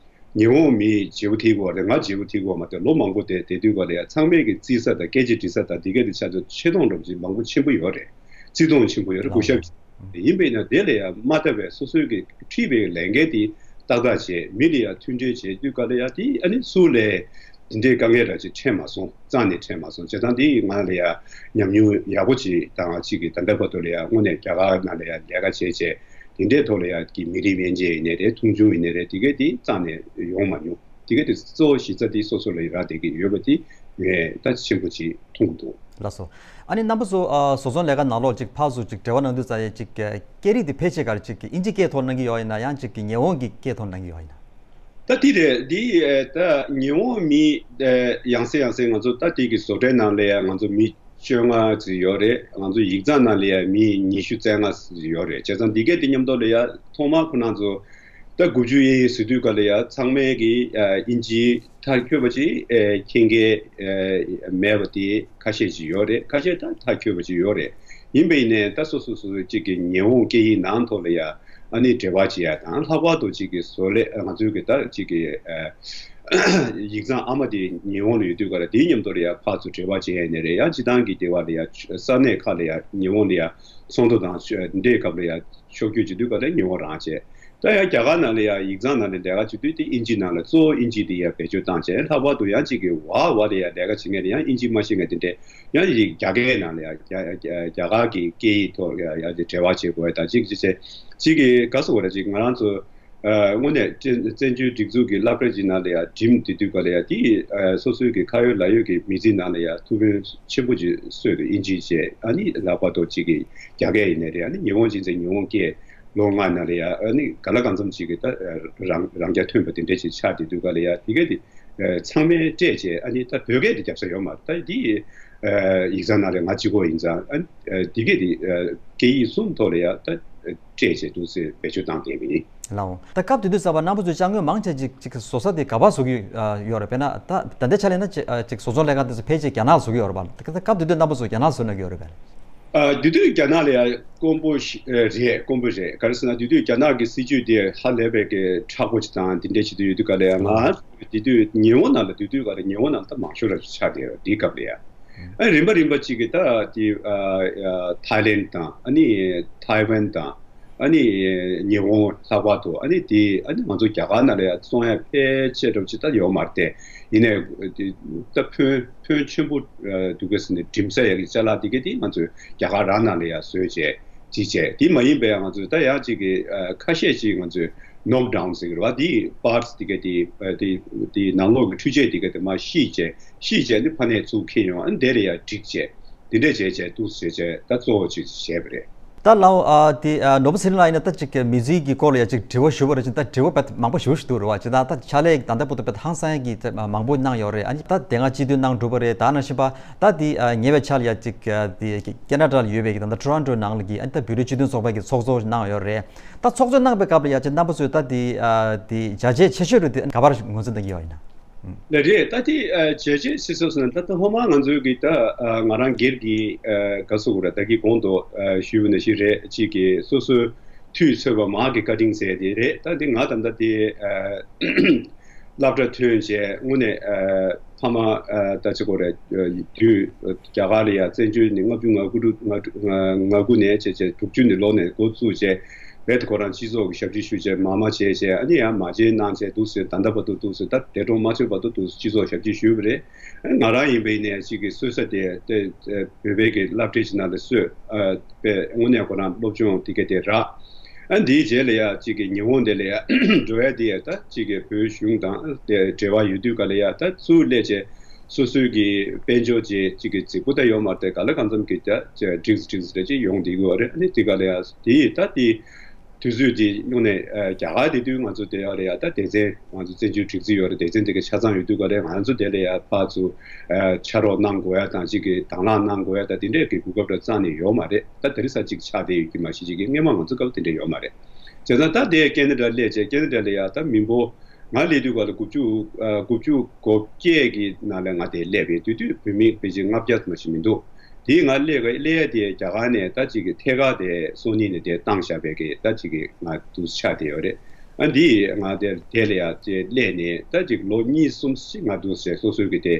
ཉེ་འོང་མི་བརྗེ་པོ་ཐེབས་ཀྱི་ཡོད་རེད། ང་བརྗེ་པོ་ཐེབས་ཀྱི་ཡོད་མ་རེད། ལོ་མང་པོ་དེ་དེ་དུས་ག་ལ་ཡང་ཚང་མས་ཀྱི་རྩིས་ས་དང་སྐད་ཆ་འདྲི་ས་དང་འདི་གས་འདི་ཆ་ཚང་ཆེ་མཐོང་འགྲོ་བཞིན་མང་པོ་ཆེན་པོ་ཡོད་རེད། བརྩི་མཐོང་ཆེན་པོ་ཡོད་རེད། སྐུ་ཞབས་ཡིན་པས་ན་དེ་ལ་ཡང་མ་ལྟ་བའི་སོ་སོའི་གི་ཁྲིད་པའི་ལས་འགན་དེ་ཏག་ཏག་བྱས་མི་ལ་ཡང་མཐུན་འབྲེལ་བྱས་དུས་ག་ལ་ཡང་དེ་ཨ་ནི་སུ་ལས་དེ་འདྲའི་དཀའ་ངལ་ར་ཅིག་འཕྲད་མ་སོང་། རྩ་ནས་འཕྲད་མ་སོང་། བྱས་ཙང་དེ་ང་ལ་ཡང་ཉམས་མྱོང་ཡག་པོ་ཅིག་དང་ཅིག་གི་ད་ལྟ་བར་དུ་ལ་ཡང་དངོས་གནས་རྒྱ་གར་ནང་ལ་ཡང་ལས་ཀ་བྱས་བྱས་དེ་འདྲའི་ཐོག་ལ་ཡང་གི་མི་རིགས་དབྱེ་འབྱེད་ཡིན་ནའི་རེད། མཐོང་ཆུང་ཡིན་ནའི་རེད། དེ་གས་དེ་རྩ་ནས་ཡོང་མ་མྱོང་། དེ་གས་དེ་གཙོ་བོ་གཞི་རྩ་དེ་སོ་སོ་ལ་ཡང་རག་བསྡད་ཀྱི་ཡོད་པ་དེ་ངས་ད་ཆེན་པོ་ཅིག་མཐོང་གི་འདུག་ལགས་སོ། ཨ་ནི་རྣམ་པ་ཚོ་ཨ་བཟོ་ཚོང་ལས་ཀ་ནང་ལོགས་ཅིག་ཕར་ཚུར་ཅིག་འབྲེལ་བ་གནང་དུས་ཙང་ཡང་ཅིག་ཨ་སྐད་རིགས་དེ་ཕལ་ཆེར་ག་རེ་ཅིག་ཨིན་ཇི་སྐད་ཐོག་གནང་གི་ཡོད་ཡིན་ན་ཡང་ཅིག་ཉེ་འོང་གི་སྐད་ཐོག་གནང་གི་ཡོད་ཡིན་ན། ད་དེ་རེད། འདི་ཨ་ད་ཉེ་འོང་མི་ཨ་ཡང་སེ་ཡང་སེ་ང་ཚོ་ད་དེ་གི་བཟོ་གྲྭའི་ནང་ལ་ཡང་ང་ཚོ་མི་བཅོ་ལྔ་ཙམ་ཡོད་རེད། ང་ཚོ་ཡིག་ཚང་ནང་ལ་ཡང་མི་ཉི་ཤུ་རྩ་ལྔ་ཙམ་ཡོད་རེད། བྱས་ཙང་འདི་གས་དེ་མཉམ་དུ་ལ་ཡང་ཐོག་མར་ཁོ་རང་ཚོ་ད་དགུ་བཅུ་ཡན་ཡན་ཟེར་དུས་ག་ལ་ཡ་ཚང་མས་ཀྱི་ཨ་ཨིན་ཇི་མཐར་འཁྱོལ་བ་ཅིག་ཨ་མཁྱེན་མཁན་ཨ་མེད་པ་དེ་ཁ་ཤས་ཅིག་ཡོད་རེད། ཁ་ཤས་ད་མཐར་འཁྱོལ་བ་ཅིག་ཡོད་རེད། ཡིན་པ་ཡིན་ནའི་ད་སོ་སོ་སོ་སོ་གཅིག་གི་ཉེ་འོང་སྐད་ཡིག་ནང་ཐོག་ལ་ཡ་ཨ་ནི་འབྲེལ་བ་བྱེད་ཡ་དང་ལྷག་པར་དུ་གཅིག་གི་བཟོ་ལས་ང་ཚོའི་གི་ད་གཅིག་གི་ཨ་ཡིག་ཚང་ཨ་མ་དེ་ཉེ་འོང་ལ་ཡོད་དུས་ག་ལ་དེའི་མཉམ་དུ་ལ་ཡ་ཕར་ཚུར་འབྲེལ་བ་བྱེད་ཡ་ནི་རེད། ཡང་སྤྱི་བཏང་གི་སྡེ་བ་ལ་ཡ་ས་གནས་ཁག་ལ་ཡ་ཉེ་འོང་ལ་ཡ་ཚོགས་འདུ་དང་འདྲའི་སྐབས་ལ་ཡ་ཕྱོགས་བསྐྱོད་བྱེད་དུས་ག་ལ་ཉེ་འོང་རང་བྱས། ད་ཡང་རྒྱ་གར་ནང་ལ་ཡང་ཡིག་ཚང་ནང་ལ་ལས་ཀ་བྱེད་དུས་དེ་ཨིན་ཇི་ནང་ལ་གཙོ་བོ་ཨིན་ཇི་དེ་ཡང་བེད་སྤྱོད་བཏང་བྱས། ལྷག་པར་དུ་ཡང་གཅིག་གི་བར་བར་ལ་ཡང་ལས་ཀ་བྱེད་མཁན་དེ་ཡང་ཨིན་ཇི་མ་ཤེས་མཁན་དེ་འདྲས་ཡང་ཡིག་རྒྱ་སྐད་ནང་ལ་ཡང་རྒྱ་རྒྱ་གར་གྱི་སྐད་ཡིག་ཐོག་ཡང་ཡང་དེ་འབྲེལ་བ་བྱེད་དགོས་ཡ་དང་གཅིག་གཅིག་བྱས་གཅིག་གི་ག་སོ་བ་ར་གཅིག་ང་རང་ཚོ་ཨ་དངོས་གནས་བཙན་བཙན་བྱོལ་སྒྲིག་འཛུགས་ཀྱི་སློབ་གྲྭ་གཅིག་ནང་ལ་ཡང་འགྲིམ་དེ་དུས་ག་ལ་ཡང་དེ་ཨ་སོ་སོའི་གི་ཁ་ཡོད་ལག་ཡོད་ཀྱི་མི་ཚེ་ནང་ལ་ཡང་ཐུགས་ཕན་ཆེན་པོ་ཅིག་གསོས་འདུག་ཨིན་ཇི་བྱས་ཨ་ནི་ལྷག་པར་དུ་གཅིག་གི་རྒྱ་སྐད་ཡིན་ནའི་རེད། ཨ་ནི་ཉི་ཧོང་ཅིག་ཚེ་ཉི་ཧོང་སྐད། ལོ་ལྔ་ནང་ལ་ཡ་ཨ་ནི་ག་ལ་གང་འཚམ་ཞིག་གི་ད་རང་རང་རྐྱ་ཐོན་པ་དེ་འདྲས་ཞིག་ཆགས་དེ་དུས་ག་ལ་ཡ་དེ་གས་དེ་ཚང་མས་སྤྲད་བྱས་ཨ་ནི་ད་བོད་སྐད་དེ་རྒྱབ་ས་ཡོད་མ་རེད། ད་དེ་ཡིག་ཚང་ནང་ལ་ང་གཅིག་པོ་ཡིན་ཙང་ཨ་ནི་དེ་གས་དེ་སྐད་ཡིག་གསུམ་ཐོག་ལ་ཡ་ད་སྤྲད་བྱས་འདུག་སེ་བེད་སྤྱོད་བཏང་བསྡད་པ་ཡིན། ལའོ། ད་སྐབས་དེ་དུས་ཙམ་པ་རྣམ་པ་ཚོས་ཅ་དངོས་མང་ཆེ་ཅིག་ཅིག་བཟོ་ས་དེ་ག་པར་བཟོ་གི་ཡོད་རེད། དཔེར་ན་ད་ད་ལྟའི་ཆ་ལ་ཡིན་ན་ཅིག་བཟོ་ཚོང་ལས་ཀ་དེ་ཚོ་ཕལ་ཆེར་རྒྱ་ནག་ལ་བཟོ་གི་ཡོད་རེད་པ། ད་སྐབས་དེ་དུས་རྣམ་པ་ཚོ་རྒྱ་ནག་ལ་བཟོ་གནང་གི་ཡོད་རེད་པས། ཨ་དེ་དུས་རྒྱ་ནག་ལ་ཡང་དཀོན་པོ་ཞིག་ཨ་རེད། དཀོན་པོ་རེད། ག་རེ་ཟེར་ན་དེ་དུས་རྒྱ་ནག་གི་སྲིད་ཇུས་དེ་ཧ་ལས་པའི་གི་མཁྲེགས་པོ་ཅིག་དང་དེ་འདྲ་བྱེད་དུ་ཡོད་དུས་ག་ལ་ཡང་ང་དེ་དུས་ཉེ་འོང་ནང་ལ་དེ་དུས་ག་ལ་ཉེ་འོང་ནང་ད་མང་ཤོས་ར་ཆགས་བསྡད་ཡོད་དེའི་སྐབས་ལ་ཡང་། ཨ་རིམ་པ་རིམ་པ་ཅིག་གི་ད་དེ་ཨ་ཨ་ཐའི་ལེན་དང་ཨ་ནི་ཐའེ་ཝན་དང་ཨ་ནི་ཉི་ཧོང་ལྷག་པར་དུ་ཨ་ནི་དེ་ཨ་ནི་ང་ཚོ་རྒྱ་གར་ནང་ལ་ཡང་བཙོང་ཡ་ཕལ་ཆེར་འདྲ་པོ་ཅིག་ད་ཡོད་མ་རེད་དེ། ཡིན་ནའི་དེ་ད་ཕོན་ཕོན་ཆེན་པོ་ཨ་འདུག་ག་ཟེར་ནས་འགྲིམ་ས་ཡ་གི་ཅ་ལག་དེ་ག་དེ་ང་ཚོས་རྒྱ་གར་རང་ནང་ལ་ཡང་བཟོས་བྱས། ཅིག་བྱས། དེ་མ་ཡིན་པའི་ང་ཚོས་ད་ཡང་ཅིག་གི་ཨ་ཁ་ཤས་ཅིག་ང་ཚོས་ནོག་ཌའུན་ཟེར་གི་རེད་བ། དེ་པར་ཊི་སི་དེ་ག་དེ་ཨ་དེ་དེ་ནང་ལོགས་ཀྱི་འཕྲུལ་ཆས་དེ་ག་དེ་མར་བཤིག་བྱས་བཤིག་བྱས་ནི་ཕ་ནས་ཚུར་འཁྱེར་ཡོང་ཨ་ནི་དེ་ལ་ཡང་སྒྲིག་བྱས་དེ་འདྲས་བྱས་བྱས་འདུག་ཟེར་བྱས་ད་གཙོ་བོ་ཅིག་བྱས་པ་རེད། ད་ལའོ་ཨ་དེ་ཨ་ནོར་བུ་ཚེ་རིང་ལགས་ཡིན་ན་ད་ཅིག་མི་ཚེ་གི་སྐོར་ལ་ཡང་ཅིག་དྲི་བ་ཞུ་བ་རེད་ཅིག་ད་དྲི་བ་དཔེ་མང་པོ་ཞེ་པོ་ཞིག་འདུག་རེད་བ། ཅིག་ད་ད་ཕྱག་ལས་ད་ལྟ་བར་དུ་དཔེ་ཧང་སང་གི་མང་པོ་གནང་ཡོད་རེད། ཨ་ནི་ད་དེ་སྔ་སྤྱི་འཐུས་གནང་གྲུབ་པ་རེད། ད་ནང་བཞིན་པ། ད་དེ་ཨ་ཉེ་བའི་ཆར་ལ་ཡ་ཅིག་ཨ་དེ་ཀེ་ན་ཌ་ལ་ཡོད་པའི་ད་ལྟ་ཊོ་རོན་ཊོ་ནང་ལ་གི་ཨ་ནི་ད་བོད་རིགས་སྤྱི་མཐུན་ཚོགས་པ་གི་ཚོགས་གཙོ་གནང་ཡོད་རེད། ད་ཚོགས་གཙོ་གནང་པའི་སྐབས་ལ་ཡ་ཅིག་རྣམ་པ་ཚོས་ད་དེ་ཨ་དེ་བྱས་རྗེས་ཆེ་ཤོས་རུ་དེ་ག་པར་ངོས་འཛིན་གནང་གི་ཡོད་ཡིན་ན། ལགས་རེད། ད་དེ་ཨ་བྱས་རྗེས་ཆེ་ཤོས་ཟེར་ན་ད་ལྟ་ཧོ་མ་ང་ཚོའི་གི་ད་ཨ་ང་རང་སྒེར་གྱི་ཨ་ག་ཟེར་དགོས་རེད། ད་གི་གོང་དུ་ཨ་ཞུས་པ་ནང་བཞིན་རེད། གཅིག་གི་སོ་སོའི་འཐུས་ཚོས་པ་མང་གི་བཀའ་དྲིན་ཟེར་དེ་རེད། ད་དེ་ང་ད་ལྟ་དེ་ཨ། སློབ་གྲྭ་ཐོན་བྱས་དངོས་གནས་ཨ་ཕ་མ་ཨ་ད་ཅི་གོ་རེད། ཨ་དུས་རྒྱ་གར་ལ་ཡ་བཙན་བྱོལ་ནས་ལྔ་བཅུ་ང་དགུ་དྲུག་ང་དྲུག་ང་ང་དགུ་ནས་བྱས་བྱས་དྲུག་ཅུ་ནས་ལོ་ནས་འགོ་བཙུགས་བྱས་ རྦད་དེ་ཁོ་རང་སྤྱི་ཚོགས་ཀྱི་ཞབས་ཕྱི་ཞུ་བྱས་མ་མ་བྱས་བྱས། ཨ་ནི་ཡང་མ་བྱས་གནང་བྱས་འདུག་ཟེར། ད་ལྟ་བར་དུ་འདུག་ཟེར། ད་འདས་གྲོངས་མ་ཆོད་བར་དུ་འདུག་ཟེར། སྤྱི་ཚོགས་ཞབས་ཕྱི་ཞུས་པ་རེད། ཨ་ནི་ང་རང་ཡིན་པ་ཡིན་ནའི་ཅིག་གི་གསོལ་ས་དེ་དེ་བོད་པའི་གི་སློབ་གྲྭའི་ནང་ལ་གསོས། ཨ་དཔེ་དངོས་གནས་ཁོ་རང་སློབ་སྦྱོང་དེ་ག་དེ་རག་ཨ་འདིའི་རྗེས་ལ་ཡ་ཅིག་གི་ཉི་ཧོང་དེ་ལ་ཡ་འགྲོ་ཡ་དེ་ཡ་ད་ཅིག་གི་བོད་གཞུང་དང་དེ་འབྲེལ་བ་ཡོད་དུས་ག་ལ་ཡ་ད་ཚུར་སླེབས་བྱས་སོ་སོའི་གི་དཔལ་འབྱོར་ཅིག་ཅིག་གི་རྫིག་པོ་ད་ཡོད་མ་རེད། ག་ལ་གང་འཚམ་གི་ད་ཅིག་འགྲིག་འགྲིག་རེ་ཅིག་ཡོང་བསྡད་ཀྱི་ཡོད་རེད། ཨ་ནི་དེ་ག་ལ་ཡ་དེ་ཡི་ད་དེ། དུས་ཚོད་དེ་སྔོན་ནས་ཨ་རྒྱ་གར་དེ་དུས་ང་ཚོ་དེ་ཡ་ལ་ཡ་ད་སྡེ་ཚན་ང་ཚོ་བཙན་བྱོལ་སྒྲིག་འཛུགས་ཡོད་རེད། སྡེ་ཚན་དེ་ག་ཆ་ཚང་ཡོད་དུས་ག་ལ་ང་ཚོ་དེ་ལ་ཡ་ཕར་ཚུར་ཨ་ཕྱག་རོགས་གནང་དགོས་ཡ་དང་ཅིག་གི་དང་བླངས་གནང་དགོས་ཡ་ད་དེ་འདྲས་ཀྱི་གོ་སྐབས་ར་རྩ་ནས་ཡོད་མ་རེད། ད་དེ་རིང་སང་ཅིག་ཆགས་བསྡད་ཡོད་ཀྱི་མ་གཞི་ཅིག་གི་སྔོན་མ་ང་ཚོ་སྐབས་དེ་འདྲས་ཡོད་མ་རེད། བྱས་ཙང་ད་དེ་ཀེ་ན་ཌ་སླེབས་བྱས་ཀེ་ན་ཌ་ལ་ཡ་ད་མི་འབོར་ང་སླེབས་དུས་ག་ལ་དགུ་བཅུ་ཨ་དགུ་བཅུ་གོ་བརྒྱད་ཀྱི་ནང་ལ་ང་དེ་སླེབས་པའི་དུས་དུས་བོད་མི་ཕལ་ཆེར་ལྔ་བརྒྱ་ཙམ་ཞིག་མི་འདུག་དེའི་ང་སླེབས་སླེབས་ཡ་དེ་རྒྱ་གར་ནས་ད་ཅིག་གི་ཐད་ཀར་དེ་སོ་ནི་ནས་དེ་བཏང་བཞག་པའི་གི་ད་ཅིག་གི་ང་དུས་ཆགས་བསྡད་ཡོད་རེད། ཨ་འདི་ང་དེ་དེ་ལ་ཡ་དེ་སླེབས་ནས་ད་ཅིག་ལོ་གཉིས་གསུམ་ཞིག་ང་དུས་བྱས་སོ་སོའི་གི་དེ་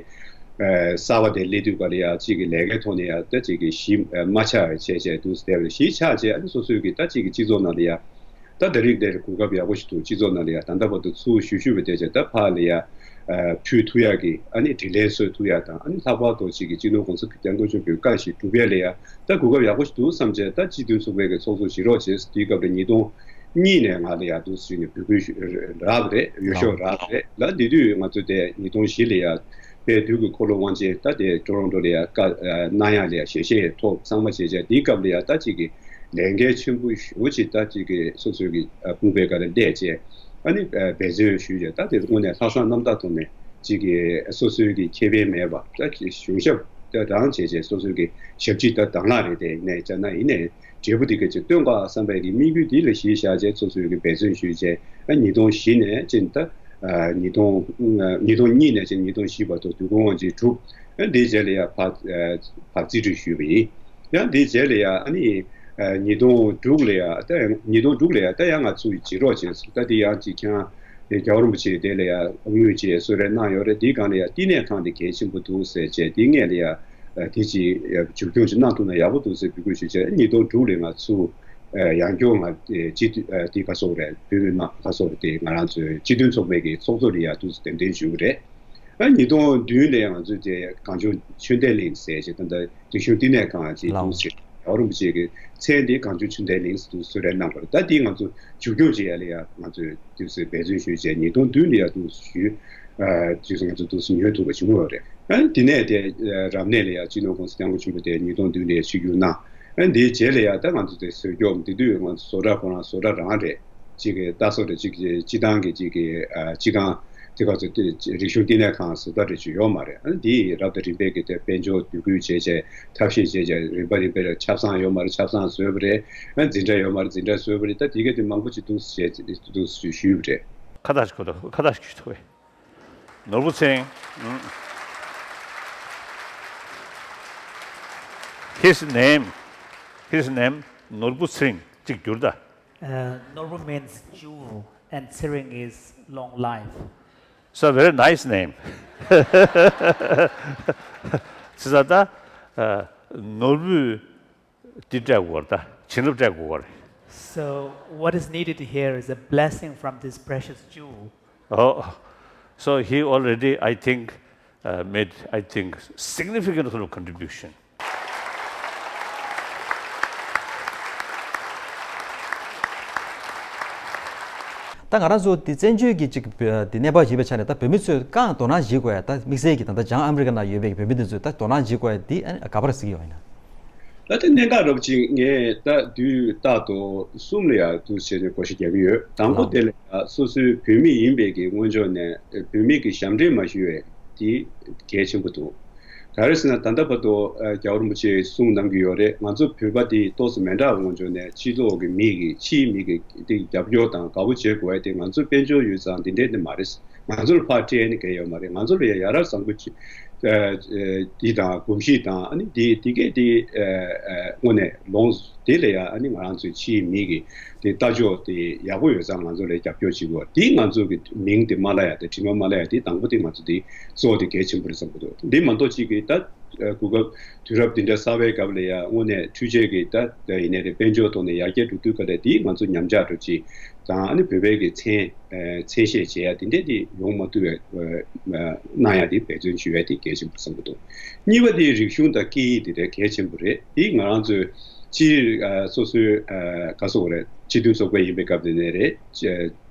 ཨ་གསར་པ་དེ་སླེབས་དུས་ག་ལ་ཡ་ཅིག་གི་ལས་ཀའི་ཐོག་ནས་ཡ་ད་ཅིག་གི་གཞི་ཨ་མ་ཆགས་བྱས་བྱས་དུས་བསྡད་པ་རེད། གཞི་ཆགས་བྱས་ཨ་ནི་སོ་སོའི་གི་ད་ཅིག་གི་སྤྱི་ཚོགས་ནང་ལ་ཡ། ད་ད་རེས་དེར་གོ་སྐབས་ཡག་པོ་ཞིག་འདུག་སྤྱི་ཚོགས་ནང་ལ་ཡ་ད་ལྟ་བར་དུ་ཚུར་ཞུ་ཞུ་བའི་དེ་བྱས་ད་ཕར་ལ་ཡ་ཨ་ཕུལ་ཐུབ་ཡག་གི་ཨ་ནི་དྲིན་ལན་གསོ་ཐུབ་ཡག་དང་། ཨ་ནི་ལྷག་པར་དུ་ཅིག་གི་སྤྱི་ནོར་གོང་ས་སྐྱབས་མགོན་ཆེན་པོའི་བཀའ་ཞིག་སྒྲུབ་ཡག་ལ་ཡ་ད་གོ་སྐབས་ཡག་པོ་ཞིག་འདུག་བསམ་བྱས། ད་སྤྱི་མཐུན་ཚོགས་པའི་གི་ཚོགས་གཙོ་བཞེས་རོགས་བྱས། དེའི་སྐབས་ལ་ཉིས་སྟོང་གཉིས་ནས་ང་ལ་ཡ་འདུག་ཟེར་ནས་འབོད་སྐུལ་ཞུ་རག་པ་རེད། འོས་ཤོག་རག་པ་རེད་ལ། དེ་དུས་ང་ཚོ་དེ་ཉིས་སྟོང་བཞི་ལ་ཡ་དཔལ་དུས་ཀྱི་འཁོར་ལོ་དབང་ཆེན་ད་དེ་ཊོ་རོན་ཊོ་ལ་ཡ་བཀའ་ཨ་གནང་ཡག་ལ་ཡ་ཞལ་བཞེས་ཐོག་ཚང་མ་བྱས་བྱས། དེའི་སྐབས་ལ་ཡ་ད་ཅིག་གི་ལས་འགན་ཆེན་པོ་ཞེ་པོ་ཅིག་ད་ཅིག་གི་སོ་སོའི་གི་ཨ་དཔུང་པའི་སྒང་ལ་གནས་བྱས། ཨ་ནི་ཨ་འབད་བརྩོན་ཞུས་བྱས་ད་དེ་དངོས་གནས་ལྷག་བསམ་རྣམ་དག་ཐོག་ནས་ཅིག་གི་སོ་སོའི་གི་ཁེ་ཕན་མེད་པ་ད་ཅིག་གཞུང་ཞབས་ད་རང་བྱས་བྱས་སོ་སོའི་གི་ཞབས་ཕྱི་ད་དང་བླངས་རེད། དེ་ཡིན་ནའི་བྱས་ན་ཡིན་ནའི་འབྲས་བུ་དེ་ག་ཅིག་སྟོན་དགོས་བསམ་པའི་གི་དམིགས་ཡུལ་དེ་ལ་གཞི་བཞག་བྱས་སོ་སོའི་གི་འབད་བརྩོན་ཞུས་བྱས། ཨ་ཉིས་སྟོང་བཞི་ནས་ཅིག་ད་ཨ་ཉིས་སྟོང་ཉིས་སྟོང་གཉིས་ནས་ཅིག་ཉིས་སྟོང་བཞི་བར་དུ་དུས་འཁོར་དབང་ཆེན་གྲུབ། ཨ་དེའི་རྗེས་ལ་ཡ་ཕར་ཨ་ཕར་རྩིས་སྤྲོད་ཞུས་པ་ཡིན། ཡང་དེའི་རྗེས་ལ་ཡ་ཨ་ནི་ཨ་ཉིས་སྟོང་དྲུག་ལ་ཡ་ད་ཡང་ཉིས་སྟོང་དྲུག་ལ་ཡ་ད་ཡང་ང་ཚོ་བྱེད་རོགས་བྱས་སོང་། ད་དེ་ཡང་ཅིག་ཁྱེད་རང་རྒྱལ་བ་རིན་པོ་ཆེ་དེ་ལ་ཡ་དངུལ་ཅིག་གསོལ་རས་གནང་ཡོད་རེད། དེའི་སྒང་ལ་ཡ་བསྟི་གནས་ཁང་དེ་གལ་ཆེན་པོ་འདུག་ཟེར་བྱས་དེ་སྔོན་ལ་ཡ་ཨ་དེ་ཅིག་མཇུག་སྐྱོང་ཅིག་གནང་ཐུབ་ན་ཡག་པོ་འདུག་ཟེར་འབོད་སྐུལ་ཞུས་བྱས། ཉིས་སྟོང་དྲུག་ལ་ང་ཚོ་ཨ་ཡང་བསྐྱར་ང་ཨ་སྤྱི་འཐུས་ཨ་དེ་ག་སོགས་རེད། བོད་མི་མང་ག་སོགས་རེད། དེ་ང་རང་ཚོའི་སྤྱི་མཐུན་ཚོགས་པའི་གི་ཚོགས་གཙོ་ལ་ཡ་འདུག་སེ་གདན་འདྲེན་ཞུས་པ་རེད། ཨ་ཉིས་སྟོང་བདུན་ལ་ང་ཚོས་དེ་གངས་ལྗོངས་ཆོས་ལྡན་གླིང་ཟེར་བྱས་ད་ལྟ་རིག་གཞུང་བསྟི་གནས་ཁང་ཅིག་ལའོ། འདུག་ཟེར། རྒྱལ་བ་རིན་པོ་ཆེ་གི་མཚན་དེ་གངས་ལྗོངས་ཆོས་ལྡན་གླིང་ཟེར་འདུག་གསོལ་རས་གནང་བ་རེད། ད་དེ་ང་ཚོ་མཇུག་སྐྱོང་བྱེད་ཡ་ལ་ཡ་ང་ཚོས་དུས་ཚོད་འབད་བརྩོན་ཞུས་བྱས་ཉིས་སྟོང་བདུན་ལ་ཡ་འདུག་ཞུས། ཨ་དུས་ཚོད་ང་ཚོ་འདུག་སེ་ཉོ་ཐུབ་པ་བྱུང་ཡོད་རེད། ཨ་དེ་ནས་དེ་ཨ་རབ་གནས་ལ་ཡ་སྤྱི་ནོར་གོང་ས་སྐྱབས་མགོན་ཆེན་པོ་དེ་ཉིས་སྟོང་བདུན་ལ་ཡ་ཆིབས་བསྒྱུར་གནང་། ཨ་དེའི་རྗེས་ལ་ཡ་ད་ང་ཚོ་དེ་ཟུར་སྐྱོབ་དེ་དུས་ང་ཚོ་བཟོ་གྲྭ་ཁོ་རང་བཟོ་གྲྭ་རང་རེད། གཅིག་གི་ལྟ་བཟོ་རེད། གཅིག་གི་སྤྱི་བཏང་གི་གཅིག་གི་ཨ་སྤྱི་ཁང་དེ་ག་ཚོད་དེ་རིག་གཞུང་བསྟི་གནས་ཁང་ཟུར་ལྟ་རེ་ཅིག་ཡོད་མ་རེད། ཨ་ནི་འདི་རབ་དང་རིམ་པས་ཀྱི་དེ་དཔལ་འབྱོར་བསྡུ་སྐུལ་བྱས་བྱས་ཐབས་ཤེས་བྱས་བྱས་རིམ་པ་རིམ་པས་ཆབ་གསང་ཡོད་མ་རེད། ཆབ་གསང་བཟོས་པ་རེད། ཨ་ནི་འཛིན་གྲྭ་ཡོད་མ་རེད། འཛིན་གྲྭ་བཟོས་པ་རེད། ད་དེ་ག་དེ་མང་པོ་ཅིག་འདུག་བྱས་འདུག་ཞུས་པ་རེད། ཁ་བཏགས་ཤིག་གོ་ཐུབ། ཁ་བཏགས་ཤིག་གོ་ཐུབ། ནོར་བུ་ཚེ་རིང་། His name, his name ནོར་བུ་ཚེ་རིང་ཅིག་བསྒྱུར་ད། Uh, Norbu means jewel and Tsering is long life. So very nice name. ཙི་ཙ་ད། ནོར་བུ་འདི་སྤྲད་དགོས་རེད། ད་བྱིན་རླབས་སྤྲད་དགོས་རེད། So what is needed here is a blessing from this precious jewel. Oh, so he already, I think, uh, made, I think, significant sort of contribution. ད་ང་རང་ཚོ་འདི་བཙན་བྱོལ་གྱི་ཅིག་འདི་གནས་བབ་ཡིན་པའི་ཆ་ནས་ད་བོད་མི་ཚོས་གང་དོ་སྣང་བྱེད་དགོས་ཡ། ད་དམིགས་བསལ་གྱི་ད་ལྟ་བྱང་ཨ་མི་རི་ཀ་ནང་ཡོད་པའི་བོད་མི་འདི་ཚོས་ད་དོ་སྣང་བྱེད་དགོས་ཡ་འདི་ཨ་ནི་ག་པར་གཟིགས་ཡོད་ཡིན་ན། ད་ལྟ་གནད་འགག་རབ་ཅིག་ངས་ད་དུས་རྟག་ཏུ་གསུམ་ལ་ཡ་འདུག་བྱས་ནས་བགོ་བཤའ་རྒྱག་གི་ཡོད། དང་པོ་ལགས། དེ་ལ་ཡ་སོ་སོའི་བོད་མི་ཡིན་པའི་གི་ངོས་ཕྱོགས་ནས་བོད་མི་གི་ཞབས་འདྲེན་མ་ཞུ་བའི་དེ་གལ་ཆེན་པོ་འདུག་ག་རེ་ཟེར་ན་ད་ལྟ་བར་དུ་ཨ་རྒྱལ་བ་རིན་པོ་ཆེས་གསུང་གནང་གི་ཡོད་རེད། ང་ཚོ་བོད་པ་དེ་ཏོག་ཙམ་མི་འདྲ་བའི་ངོས་ཕྱོགས་ནས་ཕྱི་ལོགས་ཀྱི་མི་གི་ཕྱིའི་མི་གི་དེ་རྒྱབ་སྐྱོར་དང་དགའ་པོ་བྱེད་དགོས་ཡ་དེ་ང་ཚོ་དཔལ་འབྱོར་ཡོད་ཙང་དེ་འདྲས་དེ་མ་རེད། ང་ཚོར་ཕར་སྤྲད་ནི་གལ་ཡོད་མ་རེད། ང་ཚོ་ལ་ཡ་ཡ་རབས་བཟང་པོ་ཅིག་ ཨ་ཨ་འདི་དང་གོམས་གཤིས་དང་ཨ་ནི་འདི་འདི་གས་འདི་ཨ་ཨ་དངོས་གནས་ལོངས། དེ་ལ་ཡང་ཨ་ནི་ང་རང་ཚོའི་ཕྱིའི་མི་གི་དེ་ལྟ་ཕྱོགས་དེ་ཡག་པོ་ཡོད་ཙང་ང་ཚོ་ལ་རྒྱབ་སྐྱོར་བྱེད་དགོས། དེ་ང་ཚོ་གི་མིང་དེ་མ་བརླག་ཡ་དེ་དྲི་མ་མ་བརླག་ཡ་དེ་དང་པོ་དེ་ང་ཚོ་དེ་གཙོ་བོ་དེ་གལ་ཆེན་པོ་རེད་བསམ་གི་འདུག་དེ་མ་གཏོགས་གཅིག་གི་ད་ཨ་གོ་སྐབས་དུས་རབས་འདི་འདྲ་གསར་བའི་སྐབས་ལ་ཡང་དངོས་གནས་འཕྲུལ་ཆས་ཀྱི་ད་ཡིན་ནའི་རེད། དཔལ་འབྱོར་ཐོག་ནས་ཡར་རྒྱས་འགྲོ་དུས་སྐབས་ལ་དེ་ང་ཚོ་ཉམས་ཆག་འགྲོ་ཅིག་དང་ཨ་ནི་བོད་པའི་གི་མཚན་ཨ་མཚན་ཤས་བྱེད་ཡ་དེ་འདྲས་དེ་ཡོང་མ་ཐུབ་པའི་ཨ་གནང་ཡ་དེ་འབད་བརྩོན་ཞུ་ཡ་དེ་གལ་ཆེན་པོ་བསམ་གི་འདུག་གཉིས་པ་དེ་རིག་གཞུང་དང་སྐད་ཡིག་དེ་རེད། གལ་ཆེན་པོ་རེད། དེ་ང་རང་ཚོའི་སྤྱིར་ཨ་སོ་སོའི་ཨ་ག་སོགས་རེད། སྤྱི་མཐུན་ཚོགས་པ་ཡིན་པའི་སྐབས་དེ་ནས་རེད།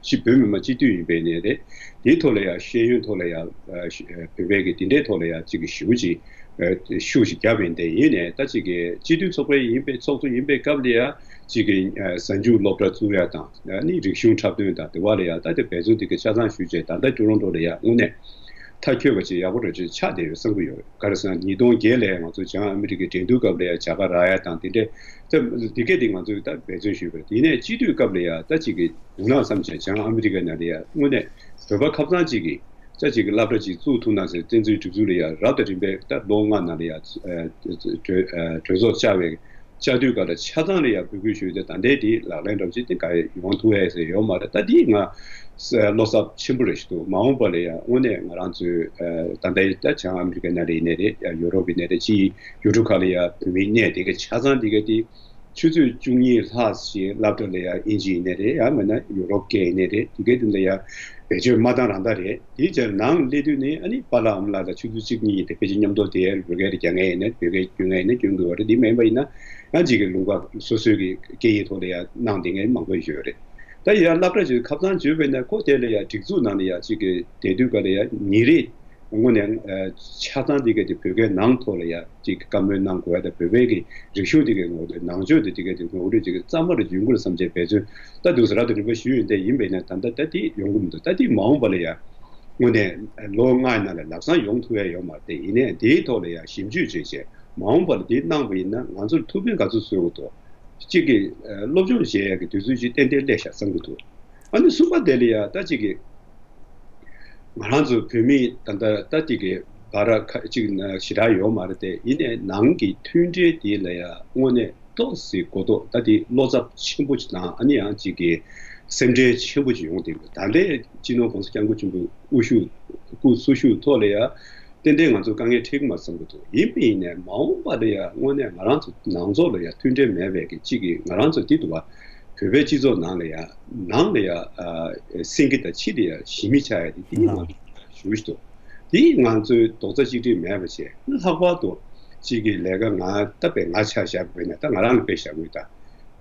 སྤྱི་བོད་མི་མང་སྤྱི་འཐུས་ཡིན་པའི་ནས་རེད། དེའི་ཐོག་ལ་ཡང་ཤེས་ཡོན་ཐོག་ལ་ཡང་ཨ་ཤ་ཨ་བོད་པའི་གི་དེ་འདྲའི་ཐོག་ལ་ཡང་གཅིག་གི་ཞུ་ཅིག་ཨ་ཤུགས་ཤིག་བརྒྱབ་ཡིན། དེ་ཡིན་ནས་ད་གཅིག་གི་སྤྱི་མཐུན་ཚོགས་པའི་ཡིན་པའི་ཚོགས་གཙོ་ཡིན་པའི་སྐབས་ལ་ཡང་གཅིག་གི་ཨ་གཟའ་མཇུག་སློབ་གྲྭ་བཙུགས་ཡ་དང་ཨ་ནི་རིག་གཞུང་འཁྲབ་སྟོན་དང་དེ་བ་ལ་ཡང་ད་དེ་འབད་བརྩོན་དེ་གི་ཆ་ཚང་ཞུས་བྱས་ད་ལྟ་ཊོ་རོན་ཊོ་ལ་ཡང་དངོས་གནས་མཐར་འཁྱོལ་བ་ཅིག་ཡག་པོ་འགྲོ་ཆེད་ཆགས་བསྡད་ཡོད་བསམ་གི་ཡོད། ག་རེ་ཟེར་ན་ཉིས་སྟོང་བརྒྱད་ལ་ང་ཚོ་བྱང་ཨ་མི་རི་ཀའི་འགྲན་བསྡུར་སྐབས་ལ་ཡང་བྱ་དགའ་རག་ཡ་དང་དེ་འདྲས་ད་དེ་གས་དེ་ང་ཚོས་ད་འབད་བརྩོན་ཞུས་པ་རེད། དེ་ནས་སྤྱི་འཐུས་སྐབས་ལ་ཡང་ད་གཅིག་གི་འདུག་ན་བསམ་བྱས་བྱང་ཨ་མི་རི་ཀའི་ནང་ལ་ཡང་དངོས་གནས་བོད་པ་ཁ་སང་གཅིག་གི་ཅག་ཅིག་གི་སློབ་གྲྭ་ཅིག་བཙུགས་ཐུབ་ན་ཟེར་བསྟན་འཛིན་གྲུབ་ཚུལ་ལ་ཡང་རབ་དང་རིམ་པས་ད་ལོ་ལྔ་ནང་ལ་ཡང་ཨ་གྲོས་ཨ་གྲོས་ཚོགས་བཅར་བའི་བཅར་དུས་ག་ལ་ཆ་ཚང་ལ་ཡང་འབོད་སྐུལ་ཞུས་ཏེ་ད་ལྟའི་དེ་ལག་ལེན་འགྲོ་ཆེད་དེ་ག་ཡོང་ཐུབ་ཡས་ཟེར་ཡོད་མ་རེད། ད་དེ་ང་བློ་འཚབ་ཆེན་པོ་རེད་ཞུ་འདུག་མ་འོངས་པ་ལ་ཡང་དངོས་གནས་ང་རང་ཚོའི་ཨ་ད་ལྟའི་ད་བྱང་ཨ་མི་རི་ཀའི་ནང་ལ་ཡིན་ནའི་རེད། ཡ་ཡུ་རོབ་ཡིན་ནའི་རེད། ཕྱིའི་ཡུལ་གྲུ་ཁག་ལ་ཡང་བོད་མི་གནས་དེ་ག་ཆ་ཚང་དེ་ག་དེ་ཆུ་ཚོད་བཅུ་གཉིས་ལྷག་ཞིག་སློབ་གྲྭ་ལ་ཡང་ཨིན་ཇི་ཡིན་ནའི་རེད། ཡང་མིན་ན་ཡུ་རོབ་སྐད་ཡིན་ནའི་རེད། དེ་གའི་དེ་ལ་ཡང་བེད་སྤྱོད་མ་བཏང་རང་ད་རེད། དེའི་རྗེས་ནང་སླེབས་དུས་ནི་ཨ་ནི་པཱ་ལགས་ཨ་མ་ལགས་དང་ཆུ་ཚོད་གཅིག་གཉིས་ཡིན་དེ་ཕལ་ཆེར་མཉམ་དུ་དེ་བོད་སྐད་རྒྱག་མཁན་ཡིན་ནའི་བོད་སྐད་སྐྱོན་མཁན་ཡིན་ནའི་སྐྱོན་དགོས་པ་རེད། དེ་མིན་པ་ཡིན་ན་ཡང་གཅིག་གི་ལུང་པ་སོ་སོའི་གི་སྐད་ཡིག་ཐོག་ལ་ཡང་གནང་བསྡད་མཁན་མང་པོ་ཡོད་རེད། ད་ཡང་སློབ་གྲྭ་ཅིག་ཁ་སང་བརྗོད་པས་ན་ཁོ་དེ་ལ་ཡང་སྒྲིག་འཛུགས་ནང་ལ་ཡང་གཅིག་གི་བསྡད་དུས་ག་ལ་ཡང་ཉིན་རེ་དངོས་གནས་ཨ་ཆ་ཚང་དེ་ག་དེ་བོད་སྐད་ནང་ཐོག་ལ་ཡང་ཅིག་བཀའ་མོལ་གནང་དགོས་ཡ་དང་བོད་པའི་གི་རིག་གཞུང་དེ་གའི་ངོ་བོ་ནང་ཆོས་དེ་དེ་གའི་དེ་ངོ་བོ་རེ་ཅིག་གཙང་མ་རེ་ཡོང་གི་རེད་བསམ་བྱས་འབད་བརྩོན་ད་དུས་སུ་རབ་དང་རིམ་པ་ཞུས་ཡོད་དེ་ཡིན་པས་ན་ད་ལྟ་ད་དེ་ཡོང་གི་མི་འདུག་ད་དེ་མ་འོངས་པ་ལ་ཡ་དངོས་གནས་ལོ་ལྔའི་ནང་ལ་ལམ་སང་ཡོང་ཐུབ་ཡ་ཡོད་མ་རེད། དེ་ཡིན་ནའི་དེའི་ཐོག་ལ་ཡ་ཞིབ་འཇུག་བྱས་བྱས་མ་འོངས་པ་ལ་དེ་གནང་པ་ཡིན་ན་ང་ཚོར་ཐུགས་ཕན་ག་ཚོད་གསོས་དགོས་འདུག་གཅིག་གིས་སློབ་སྦྱོང་བྱེད་ཡ་གི་དུས་ཚོད་ཅིག་ཏན་ཏན་སླེབས་ཤག་བསམ་གི་འདུག་ཨ་ནི་གསུམ་པ་དེ་ལ་ཡ་ད་གཅིག་གིས། ང་རང་ཚོ་བོད་མི་ད་ལྟ་ད་ཅིག་གི་བར་ཁ་ཅིག་ན་ཞེ་དྲག་ཡོད་མ་རེད་དེ། ཡིན་ནའི་ནང་གི་མཐུན་སྒྲིལ་དེ་ལ་ཡང་དངོས་གནས་ཏོག་ཙམ་གོ་རྟོགས་ད་དེ་བློ་འཚབ་ཆེན་པོ་ཅིག་དང་ཨ་ནི་ཡང་ཅིག་གི་སེམས་ཁྲལ་ཆེན་པོ་ཅིག་ཡོང་བསྡད་འདུག་ད་ལྟའི་སྤྱི་ནོར་༸གོང་ས་༸སྐྱབས་མགོན་ཆེན་པོའི་དབུ་བཞུགས་སྐུ་འཚོ་བཞུགས་ཐོག་ལ་ཡང་ཏན་ཏན་ང་ཚོ་དཀའ་ངལ་འཕྲད་ཀྱི་མ་རེད་བསམ་གྱི་འདུག་ཡིན་པ་ཡིན་ནའི་མ་འོངས་པ་ལ་ཡང་དངོས་གནས་ང་རང་ཚོ་ནང་ཚོགས་ལ་ཡང་མཐུན་སྒྲིལ་མེད་པའི་གི་ཅིག་གི་ང་རང་ཚོ་འདི་འདུག་བ། བོད་པའི་སྤྱི་ཚོགས་ནང་ལ་ཡང་ནང་ལ་ཡང་ཨ་སེང་གེ་དང་ཕྱི་ལ་ཡང་ཞི་མི་ཆགས་ཡ་དེ་དེའི་ནང་ཞུ་ཞུ་དོ། དེའི་ང་ཚོའི་རྡོག་རྩ་གཅིག་སྒྲིལ་མེད་པ་བྱས་ལྷག་པར་དུ་གཅིག་གི་ལས་ཀ་ང་ད་པའི་ང་ཆ་བཞག་དགོས་ན་ད་ང་རང་ལ་དཔེ་བཞག་དགོས་ད།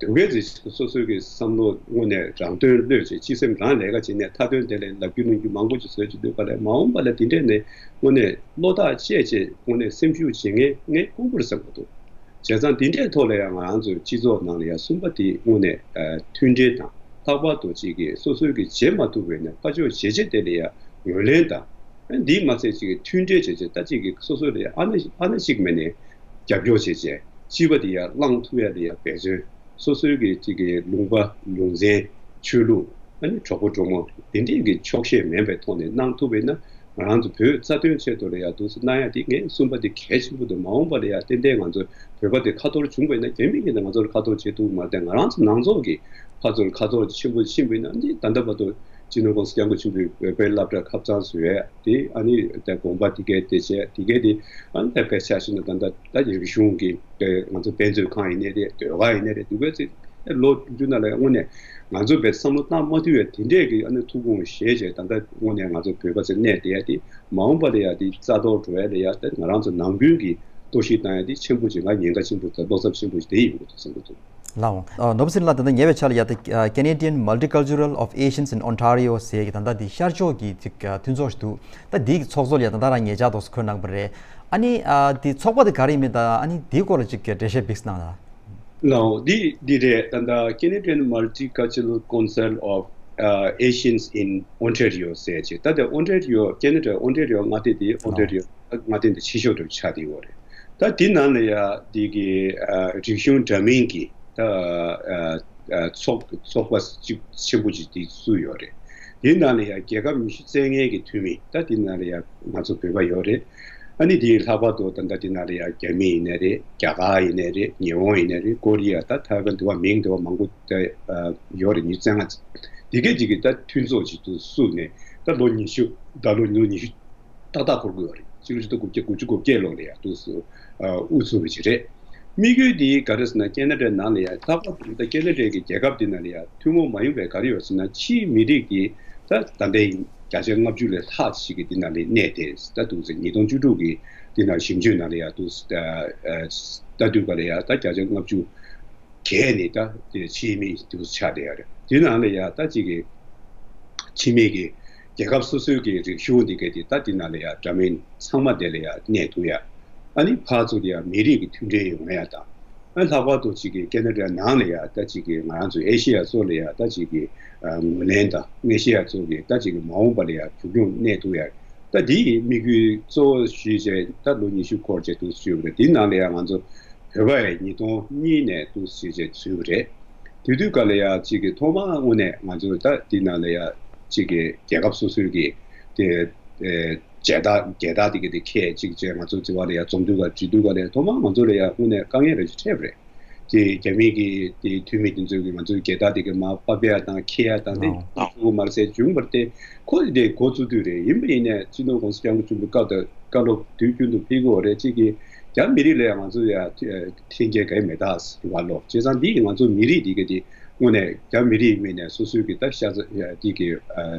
དེ་གའི་ཚེ་སོ་སོའི་གི་བསམ་བློ་དངོས་གནས་རང་དོན་བློས་བྱས་སྤྱི་སེམས་རང་ལས་ཀ་བྱེད་ནས་མཐའ་དོན་དེ་ལས་ལབ་རྒྱུ་གནང་རྒྱུ་མང་པོ་ཅིག་བཟོས་ཅིག་འདུག་ག་ལས་མ་འོངས་པ་ལ་དེ་འདྲས་ནས་དངོས་གནས་བློ་ཐག་བཅད་བྱས་དངོས་གནས་སེམས་ཤུགས་བྱེད་མཁན་ངས་དཀོན་པོ་རེད་བསམ་གི་འདུག་བྱས་ཙང་དེ་འདྲའི་ཐོག་ལ་ཡང་ང་རང་ཚོའི་སྤྱི་ཚོགས་ནང་ལ་ཡང་གསུམ་པ་དེ་དངོས་གནས་ཨ་མཐུན་སྒྲིལ་དང་ལྷག་པར་དུ་གཅིག་གིས་སོ་སོའི་གི་བྱེད་མ་ཐུབ་པའི་ནས་ཕར་ཕྱོགས་བྱེད་བྱེད་དེ་ལ་ཡང་ངོས་ལེན་དང་། ཨ་འདིས་མ་ཚད་གཅིག་གིས་མཐུན་སྒྲིལ་བྱེད་བྱེད་ད་གཅིག་གིས་སོ་སོའི་ལ་ཡང་ཨ་ནེ་ཨ་ནེ་གཅིག་མེད་ནས་རྒྱབ་སྐྱོར་བྱེད་བྱེད་སྤྱི་པ་དེ་ཡང་བླང་ཐུབ་ཡ་ལ་ཡང་འབད་བརྩོན། སོ་སོའི་གི་གཅིག་གི་ལུང་པ་ལུང་ཚན་ཆོས་ལུགས་ཨ་ནི་གྲོགས་པོ་གྲོགས་མོ་དེ་འདྲས་ཀྱི་ཕྱོགས་ཞེན་མེད་པའི་ཐོག་ནས་གནང་ཐུབ་པས་ན། ང་རང་ཚོ་བོད་རྩ་དོན་ཆེད་དུ་ལ་ཡང་འདུག་སེ་གནང་ཡ་དེ་ངས་གསུམ་པ་དེ་གལ་ཆེན་པོ་འདུག་མ་འོངས་པ་ལ་ཡང་ཏན་ཏན་ང་ཚོ་བོད་པ་དེ་ཁ་ཐོར་བྱུང་བས་ན་རྒྱ་མི་གིས་ང་ཚོར་ཁ་ཐོར་བྱེད་ཐུབ་མ་རེད་དེ་ང་རང་ཚོ་ནང་ཚོགས་ཀྱིས་ཕར་ཚུར་ཁ་ཐོར་ཆེན་པོ་ཕྱིན་པས་ན་འདི་ད་ལྟ་བར་དུ་སྤྱི་ནོར་༸གོང་ས་༸སྐྱབས་མགོན་ཆེན་པོས་བོད་པའི་སློབ་གྲྭ་ཁ་བཙང་བཟོ་ཡས་དེ་ཨ་ནི་དེ་དགོན་པ་དེ་གའི་དེ་བྱས་དེ་གའི་དེ་ཨ་ནི་ད་དཔེ་ཆ་བཞག་ན་ད་ལྟ་ད་རིག་གཞུང་གི་དེ་ང་ཚོ་དཔེ་མཛོད་ཁང་ཡིན་ནའི་རེད། ཟློས་གར་ཡིན་ནའི་རེད། དེ་གའི་ཚེ་ལོ་དྲུག་ཅུ་ནང་ལ་དངོས་གནས། ང་ཚོས་བས་བསམ་བློ་བཏང་མ་ཐུབ་པའི་དེ་འདྲས་ཀྱི་ཨ་ནི་ཐུགས་དགོངས་བཞེས་བྱས་ད་ལྟ་དངོས་གནས་ང་ཚོ་བོད་པ་ཚོ་གནས་བསྡད་ཡ་དེ་མ་འོངས་པ་ལ་ཡ་དེ་རྩ་གཏོར་འགྲོ་ཡ་ལ་ཡ་དེ་ང་རང་ཚོ་ནང་ཁུལ་གྱི་གཏོར་བཤིག་བཏང་ཡ་དེ་ཆེན་པོ་ཅིག་ང་ཉེན་ཁ་ཆེན་པོ་ཅིག་དང་བློ་འཚབ་ཆེན་པོ་ཅིག་དེ་ཡོང་གི་འདུག་བསམ་གི་འདུག་ལའོ། ནོར་བུ་སྲིད་ལགས། ད་ལྟ་ཉེ་བའི་ཆར་ལ་ཡ་ད་Canadian Multicultural of Asians in Ontario ཟེར་གྱི་ད་ལྟ་འདི་ཤར་ཕྱོགས་ཀྱི་ཅིག་མཐུན་ཚོགས་ཤིག་འདུག་ད་འདིའི་ཚོགས་གཙོ་ལ་ཡ་ད་ལྟ་རང་ཉེ་ཆར་ཏོག་ཙམ་འཁོད་གནང་པ་རེད། ཨ་ནི་འདི་ཚོགས་པ་དེ་ག་རེ་ཡིན་མིན་དང་ཨ་ནི་འདིའི་སྐོར་ལ་ཅིག་འགྲེལ་བཤད་བྱས་གནང་དང་། ལའོ། འདི་འདི་རེད། ད་ལྟ་Canadian Multicultural Council of uh, Asians in Ontario ཟེར་ཅིག་ད་ལྟ་ཨོན་ཊེ་རི་ཡོ་ཁེ་ན་ཌ་ཨོན་ཊེ་རི་ཡོ་མངའ་སྡེ་དེ་ཨོན་ཊེ་རི་ཡོ་མངའ་སྡེ་འདི་ཆེ་ཤོས་དུ་ཆགས་བསྡད་ཡོད་རེད། ད་འདི་ནང་ལ་ཡ་འདི་གི་ཨ་རིག་གཞུང་འདྲ་མིན་གྱི་ད་ཨ་ཨ་ཚོགས་ཚོགས་པ་གཅིག་ཆེན་པོ་ཅིག་འདི་བཙུགས་ཡོད་རེད། འདི་ནང་ལ་ཡ་རྒྱལ་ཁབ་ཉི་ཤུ་རྩ་ལྔའི་གི་འཐུས་མི་ད་འདི་ནང་ལ་ཡ་ང་ཚོ་བོད་པ་ཡོད་རེད། ཨ་ནི་དེའི་ལྷག་པར་དུ་ད་ལྟ་དེ་ན་ལ་ཡ་རྒྱ་མི་ཡིན་ནའི་རེད། རྒྱ་གར་ཡིན་ནའི་རེད། ཉི་ཧོང་ཡིན་ནའི་རེད། ཀོ་རི་ཡ། ད་ཐའེ་ཝན་དུ་བ་མིང་དུ་བ་མང་པོ་ད་ཡོད་རེད། ཉི་ཤུ་རྩ་ལྔ་དེ་གས་ཅིག་གི་ད་མཐུན་ཚོགས་ཅིག་ཏུ་བཙུགས་ནས་ད་ལོ་ཉི་ཤུ། ད་ལོ་ལོ་ཉི་ཤུ་ཏག་ཏག་འཁོར་གྱི་ཡོད་རེད། ཕྱི་ལོ་ཆིག་སྟོང་དགུ་བརྒྱ་དགུ་བཅུ་གོ་བརྒྱད་ལོ་ལ་ཡ་ཏུ་སུ་དབུ་ཚུགས་པ་ཅིག་རེད། དམིགས་ཡུལ་འདི་ག་རེ་ཟེར་ན། ཁེ་ན་ཌའི་ནང་ལ་ཡ་ལྷག་པར་དུ་ད་ཁེ་ན་ཌའི་གི་རྒྱལ་ཁབ་འདི་ནང་ལ་ཡ་ཐུན་མོང་མ་ཡིན་པའི་ག་རེ་ཡོད་ཟེར་ན། ཕྱིའི་མི་རིགས་ཀྱི་ད་ད་ལྟའི་བརྒྱ་ཆ་ལྔ་བཅུ་ལས་ལྷག་ཞིག་གི་འདི་ནང་ལ་གནས་ཏེ། ད་དུང་ཟེར་ཉིས་སྟོང་བཅུ་དྲུག་གི་འདི་ནང་ཞིབ་འཇུག་ནང་ལ་ཡ་ཏུ་ད་དུས་ག་ལ་ཡ་ད་བརྒྱ་ཆ་ལྔ་བཅུ་གས་ནི་ད་དེ་ཕྱིའི་མི་དུ་ཆགས་བསྡད་ཡོད་རེད། དེ་ནང་ལ་ཡ་ད་ཅིག་གི་ཕྱི་མི་གི་རྒྱལ་ཁབ་སོ་སོའི་གི་རིག་གཞུང་འདི་གས་དེ་ད་དེ་ནང་ལ་ཡ་འདྲ་མིན་ཚང་མ་དེ་ལ་ཡ་གནས་ཐུབ་ཡ། ཨ་ནི་ཕར་ཚུར་ཡ་མི་རིགས་ཀྱི་མཐུན་སྒྲིལ་ཡོང་ཡ་དང་། ཨ་ལྷག་པར་དུ་ཅིག་གི་ཁེ་ན་ཌ་ནང་ལ་ཡ་ད་ཅིག་གི་ང་རང་ཚོ་ཨེ་ཤེ་ཡ་ཚོ་ལ་ཡ་ད་ཅིག་གི་ཨ་ངོས་ལེན་དང་། ཨེ་ཤེ་ཡ་ཚོ་གི་ད་ཅིག་གི་མ་འོངས་པ་ལ་ཡ་མཇུག་སྐྱོང་གནས་ཐུབ་ཡ། ད་འདི་ཡི་དམིགས་ཡུལ་གཙོ་བོ་ཞུས་བྱས་ད་ལོ་ཉི་ཤུ་འཁོར་བྱས་འདུག་ཞུས་པ་རེད། འདི་ནང་ལ་ཡ་ང་ཚོ་བོད་པ་ཡི་ཉིས་སྟོང་གཉིས་ནས་འདུག་ཞུས་བྱས་ཚུད་པ་རེད། དེ་དུས་ག་ལ་ཡ་གཅིག་གི་ཐོག་མ་དངོས་གནས་ང་ཚོ་ད་འདི་ནང་ལ་ཡ་གཅིག་གི་རྒྱལ་ཁབ་སོ་སོའི་གི་དེ་ཨེ་མཇལ་དར་མཇལ་དར་དེ་གི་དེ་འཁྱེར་གཅིག་བྱས་ང་ཚོ་དེ་བ་ལ་ཡ་འཛོམས་དུས་ག་བྲིས་དུས་ག་ལ་ཡ་ཐོག་མ་ང་ཚོ་ལ་ཡ་དངོས་གནས་དཀའ་ངལ་རེ་ཞིག་འཕྲད་པ་རེད། དེ་རྒྱ་མི་གི་དེ་འཐུས་མི་དེ་ཚོས་གི་ང་ཚོའི་རྒྱལ་དར་དེ་གི་མར་པར་ཕབ་ཡ་དང་འཁྱེར་ཡ་དང་དེ་ཨོ་ཐུབ་ཀྱི་མ་རེད་ཟེར་བྱུང་བ་རེད་དེ། ཁོ་དེ་འགོ་བཙུགས་དུས་རེད། ཡིན་པ་ཡིན་ནས་སྤྱི་ནོར་༸གོང་ས་༸སྐྱབས་མགོན་ཆེན་པོའི་སྐབས་དང་བཀའ་སློབ་དུས་རྒྱུན་དུ་ཕེབས་ཀྱི་ཡོད་རེད། གཅིག་གི་རྒྱ་མི་རིགས་ལ་ཡང་ང་ཚོ་ཡ་འཐེན་འཁྱེར་ག་ཡེ་མེད་ད་ཟེར་བ་ལོ། བྱས་ཙང་འདི་ཡིས་ང་ཚོ་མི་རིགས་འདི་ག་དེ་དངོས་གནས་རྒྱ་མི་རིགས་མིན་ནས་སོ་སོའི་གི་ད་ཤ་ཚ་འདི་གི་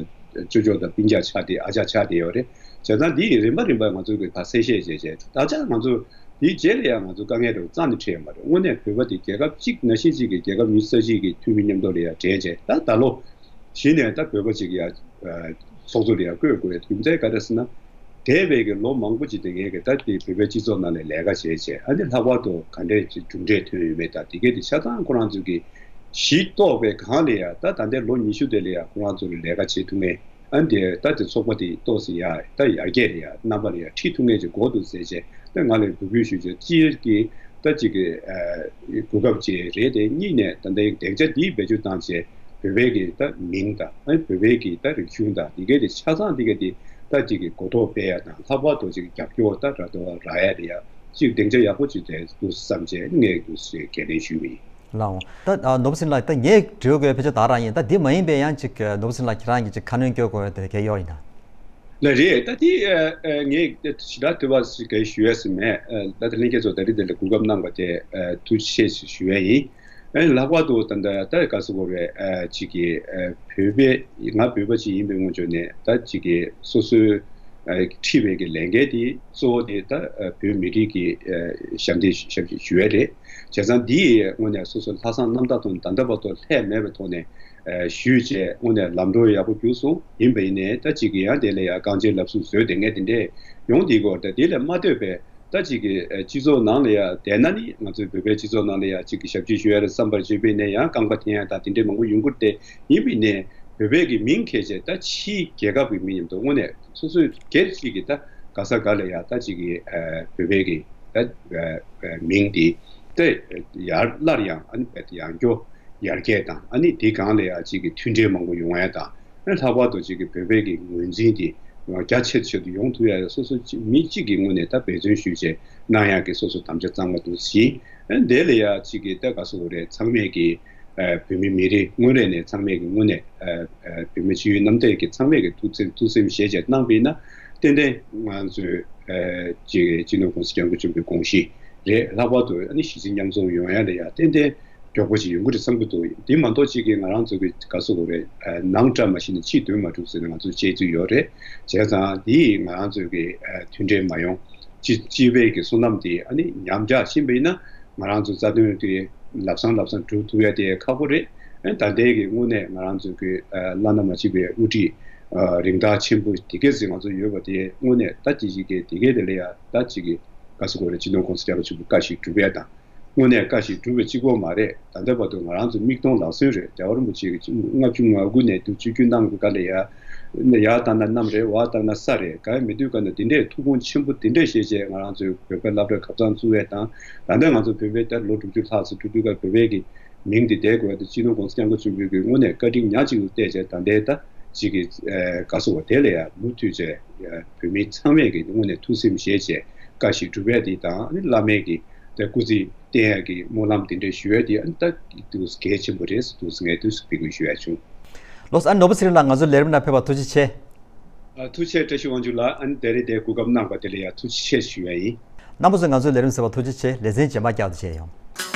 ཅོ་ཅོ་དང་སྤུན་ཀྱག་ཆགས་ཏེ་ཨ་ཅག་ཆགས་བསྡད་ཡོད་རེད། བྱས་ཙང་འདི་ཡིས་རིམ་པ་རིམ་པ་ང་ཚོ་གི་ད་གསལ་བཤད་བྱས་བྱས་ད་ཆ་ང་ཚོ་དེའི་རྗེས་ལ་ཡང་ང་ཚོ་དཀའ་ངལ་རེ་རྩ་ནས་འཕྲད་ཡོད་མ་རེད། དངོས་གནས་བོད་པ་དེ་རྒྱལ་ཁབ་གཅིག་ནང་བཞིན་གཅིག་གི་རྒྱལ་ཁབ་ཉི་ཤུ་རྩ་གཅིག་གི་འཐུས་མི་མཉམ་དུ་ལ་ཡང་བགྲེས་བྱས་ད་ད་ལོ་གཞི་ནས་ད་བོད་པ་གཅིག་ཡ་ཚོགས་གཙོ་ལ་ཡང་བསྐོས་དགོས་རེད། རྒྱུ་མཚན་ག་རེ་ཟེར་ན། འདས་པའི་གི་ལོ་མང་པོ་ཅིག་དེ་ངས་གི་ད་དེ་བོད་པའི་སྤྱི་ཚོགས་ནང་ལ་ལས་ཀ་བྱས་བྱས། ཨ་ནི་ལྷག་པར་དུ་ག་འདྲས་ཅིག་གྲུབ་འབྲས་ཐོན་ཡོད་མེད་དང་དེ་གས་དེ་ཆ་ཚང་ཁོ་རང་ཚོ་གི་གཞི་གཏོགས་པའི་སྒང་ལ་ཡང་ད་ད་ལྟའི་ལོ་ཉི་ཤུ་དེ་ལ་ཡང་ཁོ་རང་ཚོ་ལ་ལས་ཀ་བྱེད་ཐུབ་མཁན། ཨ་ནི་དེ་ད་དེ་ཚོགས་པ་དེ་ཏོག་ཙམ་ཡ་ད་ཡར་རྒྱས་ལ་ཡ་རྣམ་པ་ལ་ཡ་ཁྲིད་ཐུབ་མཁན་ཅིག་དགོས་འདུག་ཟེར་བྱས་ད་ང་ལ་འབོད་སྐུལ་ཞུས་བྱས། སྤྱིར་གྱི་ད་ཅིག་གི་ཨ་གོ་སྐབས་ཅིག་རེད་དེ། གཉིས་ནས་ད་ལྟའི་སྡིངས་ཆ་འདིའི་བེད་སྤྱོད་བཏང་བྱས་བོད་པའི་གི་ད་མིང་དང་ཨ་ནི་བོད་པའི་གི་ད་རིག་གཞུང་དང་འདི་གའི་དེ་ཆ་ཚང་འདི་གའི་དེ་ད་ཅིག་གི་གོ་རྟོགས་སྤེལ་ཡ་དང་། ལྷག་པར་དུ་ཅིག་རྒྱབ་སྐྱོར་ད་ར་དོ་ར་ཡ་རེད་ཡ། ཅིག་སྡིངས་ཆ་ཡག་པོ་ཅིག་རེད་འདུག་བསམ་བྱས་ངས་འདུག་ཟེར་ཁས་ལེན་ཞུས་པ་ཡིན། ལགས་འོང་། ད་ཨ་ནོར་བུ་སྲིན་ལགས། ད་ངས་དྲི་བ་དགོས་ཕལ་ཆེར་ད་རང་ཡིན། ད་འདི་མ་ཡིན་པའི་ཡང་ཅིག་ཨ་ནོར་བུ་སྲིན་ལགས་ཁྱེད་རང་གིས་ཅིག་ཁ་སྣོན་སྐྱོན་དགོས་ཡ་དེ་གལ་ཡོད་ཡིན་ན། ལགས་རེད། ད་དེ་ཨ་ཨ་ངས་ད་ཞེ་དྲག་དྲི་བ་ཞིག་གས་ཞུ་ཡ་ཟིན་མེད། ཨ་ད་ད་ལྷན་རྒྱས་ཚོ་ད་རེས་དེ་ལ་གོ་སྐབས་གནང་བ་དེ་ཨ་ཐུགས་རྗེ་ཆེ་ཞུ་ཡ་ཡིན། ཨ་ལྷག་པར་དུ་ད་ད་ད་ག་ཟེར་དགོས་རེད། ཨ་ཅིག་གི་ཨ་བོད་པའི་ང་བོད་པ་ཅིག་ཡིན་པའི་ངོས་ཕྱོགས་ནས་ད་ཅིག་གི་སོ་སོའི་ཨ་ཁྲིད་པའི་གི་ལས་འགན་དེ་གཙོ་བོ་དེ་ད་ཨ་བོད་མི་རིགས་ཀྱི་ཨ་ཞབས་འདེགས་ཞབས་ཞུ་ཞུ་ཡ་རེད། བྱས་ཙང་འདི་ཡི་དངོས་གནས་སོ་སོའི་ལྷག་བསམ་རྣམ་དག་ཐོག་ནས་ད་ལྟ་བར་དུ་ལྷད་མེད་པའི་ཐོག་ནས་ཨ་ཞུས་བྱས་དངོས་གནས་ལམ་འགྲོ་ཡག་པོ་བརྒྱུད་སོང་། ཡིན་པ་ཡིན་ནའི་ད་ཅིག་གི་ཡང་དེ་ལ་ཡང་རྐང་རྗེས་ལབ་སུ་བཟོས་དེ་ངས་དེ་འདྲས་ཡོང་དེའི་སྐོར་དེ་དེ་ལས་མ་ལྟོས་པའི་ད་ཅིག་གི་ཨ་སྤྱི་ཚོགས་ནང་ལ་ཡང་བསྡད་ན་ནི་ང་ཚོའི་བོད་པའི་སྤྱི་ཚོགས་ནང་ལ་ཡང་ཅིག་གི་ཞབས་ཕྱི་ཞུ་ཡ་རེད་བསམ་པར་བྱེད་པ་ཡིན་ནའི་ཡང་རྐང་པ་འཐེན་ཡ་དང་དེ་འདྲས་མང་པོ་ཡོང་གི་རེད་དེ། ཡིན་པ་ཡིན་ནའི་བོད་པའི་གི་མིང་འཁྱེར་བྱས་ད་ཕྱིའི་རྒྱལ་ཁབ་ཀྱི་མི་མཉམ་དུ་དངོས་གནས་སོ་སོའི་སྒེར་གཅིག་གི་ད་ག་ས་ག་ལ་ཡ་ད་ཅིག་གི་ཨ་བོད་པའི་གི་ད་ཨ་ཨ་མིང་འདི་ད་ཡར་སླར་ཡང་ཨ་ནི་ཡང་བསྐྱར་ཡར་རྒྱས་དང་། ཨ་ནི་དེ་སྒང་ལ་ཡ་ཅིག་གི་མཐུན་སྒྲིལ་མང་པོ་ཡོང་ཡ་དང་། ཨ་ལྷག་པར་དུ་ཅིག་གི་བོད་པའི་གི་ངོས་འཛིན་དེ་རྒྱ་ཆེ་ཆེ་དུ་ཡོང་ཐུབ་ཡ་སོ་སོ་ཅིག་མི་གཅིག་གི་ངོས་ནས་ད་འབད་བརྩོན་ཞུས་བྱས་གནང་ཡ་གི་སོ་སོ་དམ་བཅའ་གཙང་མ་འདུག་ཟིན། ཨ་ནི་དེ་ལ་ཡ་ཅིག་གི་ད་ག་ཟེར་དགོས་རེད། ཚང་མས་གི་ཨ་བོད་མི་མི་རིགས་དངོས་གནས་ནས་ཚང་མས་ཀྱི་དངོས་གནས་ཨ་ཨ་བོད་མི་སྤྱི་ཡོངས་རྣམ་དག་གི་ཚང་མས་ཀྱི་ཐུགས་སེམས་ཐུགས་སེམས་བཞེས་བྱས་གནང་བ་ཡིན་ན། ཏན་ཏན་ང་ཚོའི་ཨ་ཅིག་སྤྱི་ནོར་༸གོང་ས་༸སྐྱབས་མགོན་ཆེན་པོའི་དགོངས་གཞི་རེད། ལྷག་པར་དུ་ཨ་ནི་གཞི་རྩའི་མཉམ་འཛོམས་ཡོང་ཡ་ལ་ཡ་ཏན་ཏན་མགྱོགས་པོ་ཅིག་ཡོང་གི་རེད་བསམ་གྱི་འདུག་དེ་མ་གཏོགས་ཅིག་གི་ང་རང་ཚོ་གི་ག་ཟེར་དགོས་རེད། ཨ་ནང་བཀྲ་མ་ཤིས་ན་ཕྱི་སྡོད་མ་གྲུབ་ཟེར་ནས་ང་ཚོ་བཤད་ཚུལ་ཡོད་རེད། བྱས་ཙང་དེ་ཡིས་ང་རང་ཚོ་གི་ཨ་མཐུན་སྒྲིལ་མ་ཡོང་། སྤྱི་སྤྱི་པའི་གི་བསོད་ནམས་དེ་ཨ་ནི་ཉམས་ཆག་ཕྱིན་པ་ཡིན་ན། ང་རང་ཚོ་རྩ་དོན་དེ་ལམ་སང་ལམ་སང་སྒྲུབ་ཐུབ་ཡ་དེ་ཁག་པོ་རེད། ཨ་ད་ལྟའི་གི་དངོས་གནས་ང་རང་ཚོ་གི་ཨ་བླ་ན་མ་མཆིས་པའི་དབུ་ཁྲིད་ཨ་རིན་ཐང་ཆེན་པོ་དེ་གས་ཟིག་ང་ཚོ་ཡོད་པ་དེ་དངོས་གནས་ད་ཅི་ཞིག་གི་དེ་གས་དེ་ལ་ཡ་ད་ཅིག་གི་ག་ཟེར་དགོས་རེད། སྤྱི་ནོར་༸གོང་ས་༸སྐྱབས་མགོན་ཆེན་པོ་བཀའ་ཞིག་སྒྲུབ་ཡ་དང་། དངོས་གནས་བཀའ་ཞིག་སྒྲུབ་པ་གཅིག་པོ་མ་རེད། ད་ལྟ་བར་དུ་ང་རང་ཚོ་མིག་མཐོང་ལག་ཟིན་རེད། རྒྱལ་བ་རིན་པོ་ཆེ་གི་ལྔ་བཅུ་ང་དགུ་ནས་དུ་བཅུ་དགུ་གནང་གི་ག་ལ་ཡ། ཡར་བཏང་ན་གནམ་རེད། འོག་བཏང་ན་ས་རེད། ག་ཡ་མི་དུས་ག་ན་དེ་འདྲས་ཐུགས་དགོངས་ཆེན་པོ་དེ་འདྲས་བཞེས་བྱས་ང་རང་ཚོའི་བོད་པའི་སློབ་གྲྭ་ཁ་སང་བཙུགས་ཡས་དང་། ད་ལྟ་ང་ཚོ་བོད་པའི་ད་ལོ་དྲུག་ཅུ་ལྷག་ཙམ་འགྲོ་དུས་ག་བོད་པའི་གི་མིང་དེ་བསྡད་དགོས་ཡ་དེ་སྤྱི་ནོར་༸གོང་ས་༸སྐྱབས་མགོན་ཆེན་པོའི་གི་དངོས་གནས་བཀའ་དྲིན་ཉག་གཅིག་ཏུ་བལྟས་བྱས། ད་ལྟའི་ད་ ཅིག་གི་ཨ་ག་སོ་བ་དེ་ལ་ཡང་མུ་མཐུད་བྱས་ཨ་བོད་མི་ཚང་མས་ཀྱི་དངོས་གནས་ཐུགས་སེམས་བཞེས་བྱས་བཀའ་ཞིག་སྒྲུབ་ཡ་དེ་དང་ཨ་ནི་བླ་མས་ཀྱི་དེ་སྐུ་ཚེ་བརྟན་ཡ་གི་སྨོན་ལམ་དེ་འདྲ་ཞུ་ཡ་དེ་ཨ་ནི་ད་དུས་གལ་ཆེན་པོ་རེད་དུས་ངས་དུས་སུ་ཕེབས་དགོས་ཞུ་ཡ་བྱུང་། ལགས་སོ། ཨ་ནི་ནོར་བུ་ཚེ་རིང་ལགས་ང་ཚོའི་ལས་རིམ་ནང་ཕེབས་པར་ཐུགས་རྗེ་ཆེ། ཨ་ཐུགས་རྗེ་ཆེ། བཀྲ་ཤིས་དབང་ཕྱུག་ལགས། ཨ་ནི་དེ་རིང་དེ་གོ་སྐབས་གནང་བ་དེ་ལ་ཡང་ཐུགས་རྗེ་ཆེ་ཞུ་ཡ་ཡིན། རྣམ་པ་ཚོས་ང་ཚོའི་ལས་རིམ་གསན་པར་ཐུགས་རྗེ་ཆེ། ལེ་ཚན་རྗེས་མར་བསྐྱར་དུ་མཇལ་ཡོང་།